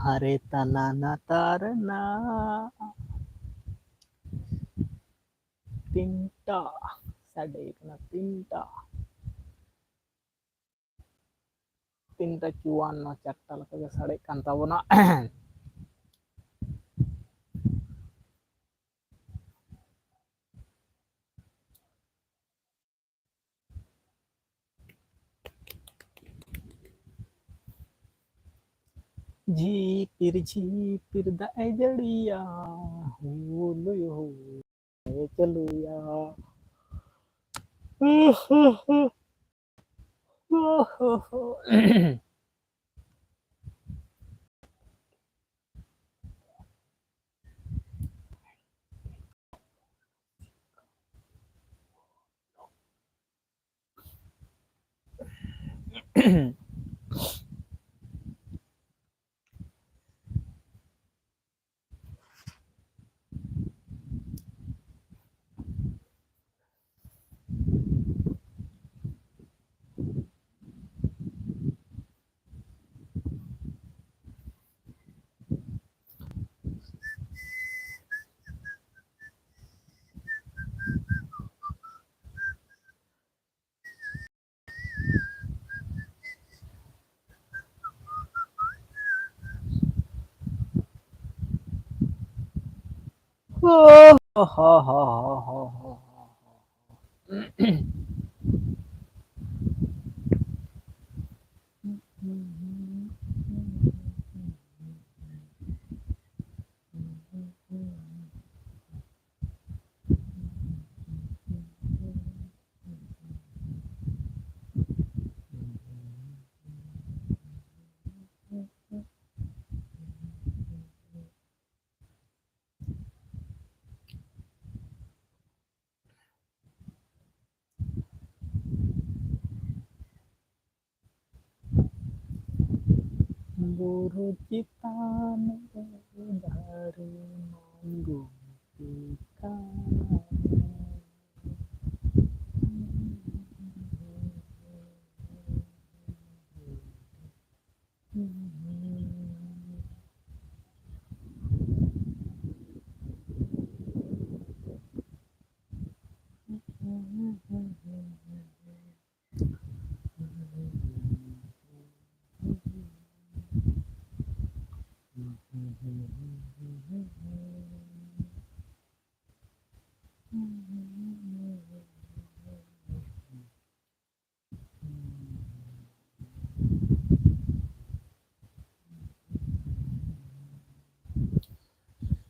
ᱦᱟᱨᱮ ᱛᱟᱞᱟ ᱱᱟᱛᱟᱨ ᱱᱟ᱾ ᱛᱤᱱᱴᱟ ᱥᱟᱰᱮ ᱠᱟᱱᱟ, ᱛᱤᱱᱴᱟ᱾ ᱛᱤᱱᱴᱟ ᱪᱩᱣᱟᱱᱱᱚ, ᱪᱟᱨᱴᱟ ᱞᱮᱠᱟᱜᱮ ᱥᱟᱰᱮᱜ ᱠᱟᱱ ᱛᱟᱵᱚᱱᱟ᱾ ᱡᱷᱤᱯᱤᱨ ᱡᱷᱤᱯᱤᱨ ᱫᱟᱜ ᱮ ᱡᱟᱹᱲᱤᱭᱟ, ᱦᱩᱞᱩᱭ ᱦᱩᱞᱩᱭ ᱮ ᱪᱟᱹᱞᱩᱭᱟ᱾ ᱵᱩᱨᱩ ᱪᱮᱛᱟᱱ ᱨᱮ ᱫᱟᱨᱮ ᱢᱟᱹᱱ ᱜᱩᱢᱴᱤ ᱠᱟᱱ᱾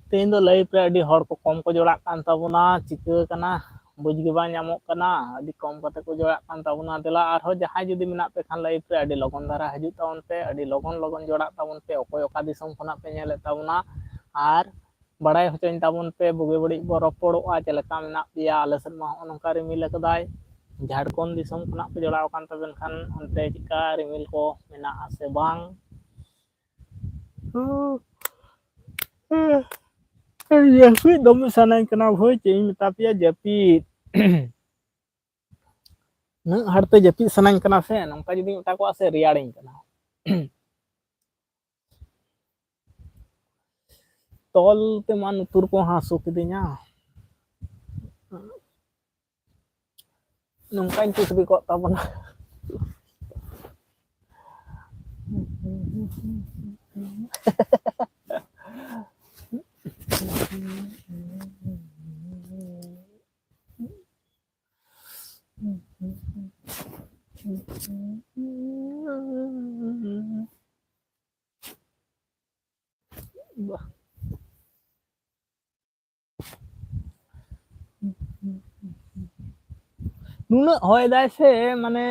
ᱛᱮᱦᱮᱧ ᱫᱚ ᱞᱟᱭᱤᱵᱷ ᱨᱮ ᱟᱹᱰᱤ ᱦᱚᱲ ᱠᱚ ᱠᱚᱢ ᱠᱚ ᱡᱚᱲᱟᱜ ᱠᱟᱱ ᱛᱟᱵᱚᱱᱟ, ᱪᱤᱠᱟᱹ ᱠᱟᱱᱟ ᱵᱩᱡᱽ ᱜᱮ ᱵᱟᱝ ᱧᱟᱢᱚᱜ ᱠᱟᱱᱟ, ᱟᱹᱰᱤ ᱠᱚᱢ ᱠᱟᱛᱮ ᱠᱚ ᱡᱚᱲᱟᱜ ᱠᱟᱱ ᱛᱟᱵᱚᱱᱟ᱾ ᱫᱮᱞᱟ ᱟᱨᱦᱚᱸ ᱡᱟᱦᱟᱸᱭ ᱡᱩᱫᱤ ᱢᱮᱱᱟᱜ ᱯᱮ ᱠᱷᱟᱱ ᱞᱟᱭᱤᱵᱷ ᱨᱮ ᱟᱹᱰᱤ ᱞᱚᱜᱚᱱ ᱫᱷᱟᱨᱟ ᱦᱤᱡᱩᱜ ᱛᱟᱵᱚᱱ ᱯᱮ, ᱟᱹᱰᱤ ᱞᱚᱜᱚᱱ ᱞᱚᱜᱚᱱ ᱡᱚᱲᱟᱜ ᱛᱟᱵᱚᱱ ᱯᱮ, ᱚᱠᱚᱭ ᱚᱠᱟ ᱫᱤᱥᱚᱢ ᱠᱷᱚᱱᱟᱜ ᱯᱮ ᱧᱮᱞᱮᱫ ᱛᱟᱵᱚᱱᱟ ᱟᱨ ᱵᱟᱲᱟᱭ ᱦᱚᱪᱚᱧ ᱛᱟᱵᱚᱱ ᱯᱮ, ᱵᱩᱜᱤ ᱵᱟᱹᱲᱤᱡ ᱵᱚ ᱨᱚᱯᱚᱲᱚᱜᱼᱟ, ᱪᱮᱫ ᱞᱮᱠᱟ ᱢᱮᱱᱟᱜ ᱯᱮᱭᱟ? ᱟᱞᱮ ᱥᱮᱫ ᱢᱟ ᱦᱚᱸᱜᱼᱚ ᱱᱚᱝᱠᱟ ᱨᱤᱢᱤᱞ ᱟᱠᱟᱫᱟᱭ᱾ ᱡᱷᱟᱲᱠᱷᱚᱸᱰ ᱫᱤᱥᱚᱢ ᱠᱷᱚᱱᱟᱜ ᱯᱮ ᱡᱚᱲᱟᱣ ᱟᱠᱟᱱ ᱛᱟᱵᱮᱱ ᱠᱷᱟᱱ ᱚᱱᱛᱮ ᱪᱮᱫᱠᱟ ᱨᱤᱢᱤᱞ ᱠᱚ ᱢᱮᱱᱟᱜᱼᱟ ᱥᱮ ᱵᱟᱝ? ᱡᱟᱹᱯᱤᱫ ᱫᱚᱢᱮ ᱥᱟᱱᱟᱧ ᱠᱟᱱᱟ ᱵᱷᱟᱹᱭ, ᱪᱮᱫ ᱤᱧ ᱢᱮᱛᱟ ᱯᱮᱭᱟ, ᱡᱟᱹᱯᱤᱫ᱾ ᱩᱱᱟᱹᱜ ᱦᱟᱨᱛᱮ ᱡᱟᱹᱯᱤᱫ ᱥᱟᱱᱟᱧ ᱠᱟᱱᱟ ᱥᱮ, ᱱᱚᱝᱠᱟ ᱡᱩᱫᱤᱧ ᱢᱮᱛᱟ ᱠᱚᱣᱟ ᱥᱮ, ᱨᱮᱭᱟᱲᱤᱧ ᱠᱟᱱᱟ᱾ ᱛᱚᱞ ᱛᱮᱢᱟ ᱱᱩᱛᱩᱨ ᱠᱚ ᱦᱟᱹᱥᱩ ᱠᱤᱫᱤᱧᱟ᱾ ᱱᱚᱝᱠᱟᱧ ᱠᱩᱥᱵᱤ ᱠᱚᱜ ᱛᱟᱵᱚᱱᱟ᱾ ᱱᱩᱱᱟᱹᱜ ᱦᱚᱭ ᱫᱟᱭ ᱥᱮ, ᱢᱟᱱᱮ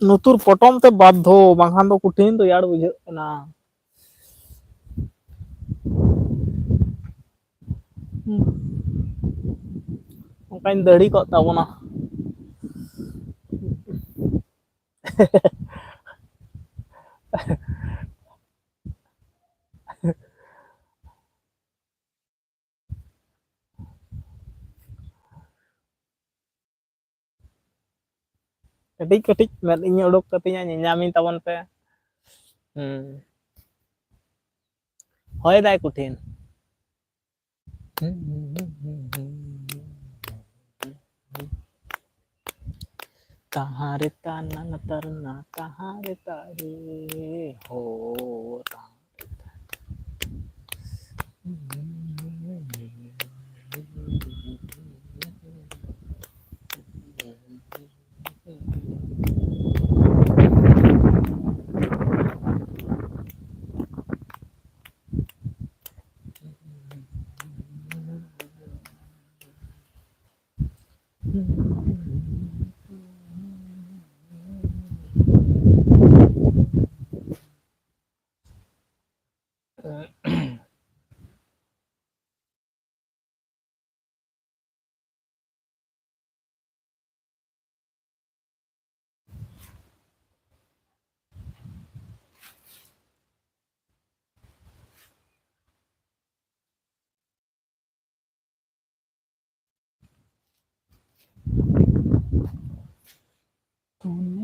ᱱᱩᱛᱩᱨ ᱯᱚᱴᱚᱢ ᱛᱮ ᱵᱟᱫᱽᱫᱷᱚ, ᱵᱟᱝᱠᱷᱟᱱ ᱫᱚ ᱠᱚᱴᱷᱤᱱ ᱨᱮᱭᱟᱲ ᱵᱩᱡᱷᱟᱹᱜ ᱠᱟᱱᱟ᱾ ᱚᱱᱠᱟᱧ ᱫᱟᱹᱲᱤ ᱠᱚᱜ ᱛᱟᱵᱚᱱᱟ᱾ ᱠᱟᱹᱴᱤᱡ ᱠᱟᱹᱴᱤᱡ ᱢᱮᱫ ᱤᱧ ᱩᱰᱩᱠ ᱠᱟᱹᱛᱤᱧᱟ, ᱧᱮᱧᱟᱢᱤᱧ ᱛᱟᱵᱚᱱ ᱯᱮ᱾ ᱦᱩᱸ᱾ ᱦᱚᱭ ᱫᱟᱭ ᱠᱚᱴᱷᱤᱱ᱾ कहाँ रहता ना तरना, कहाँ रहता रे हो। तूने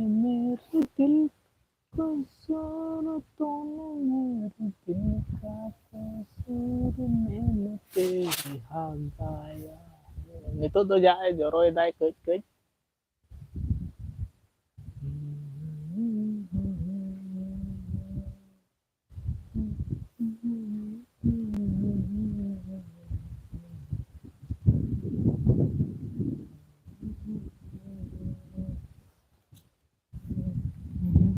मेरे दिल को सुन, तूने मेरे दिल का कसूर, मैंने तेरी हाँ गाया। ᱱᱤᱛᱚᱜ ᱫᱚ ᱡᱟ ᱮ ᱡᱚᱨᱚᱭᱮᱫᱟᱭ ᱠᱟᱹᱡ ᱠᱟᱹᱡ,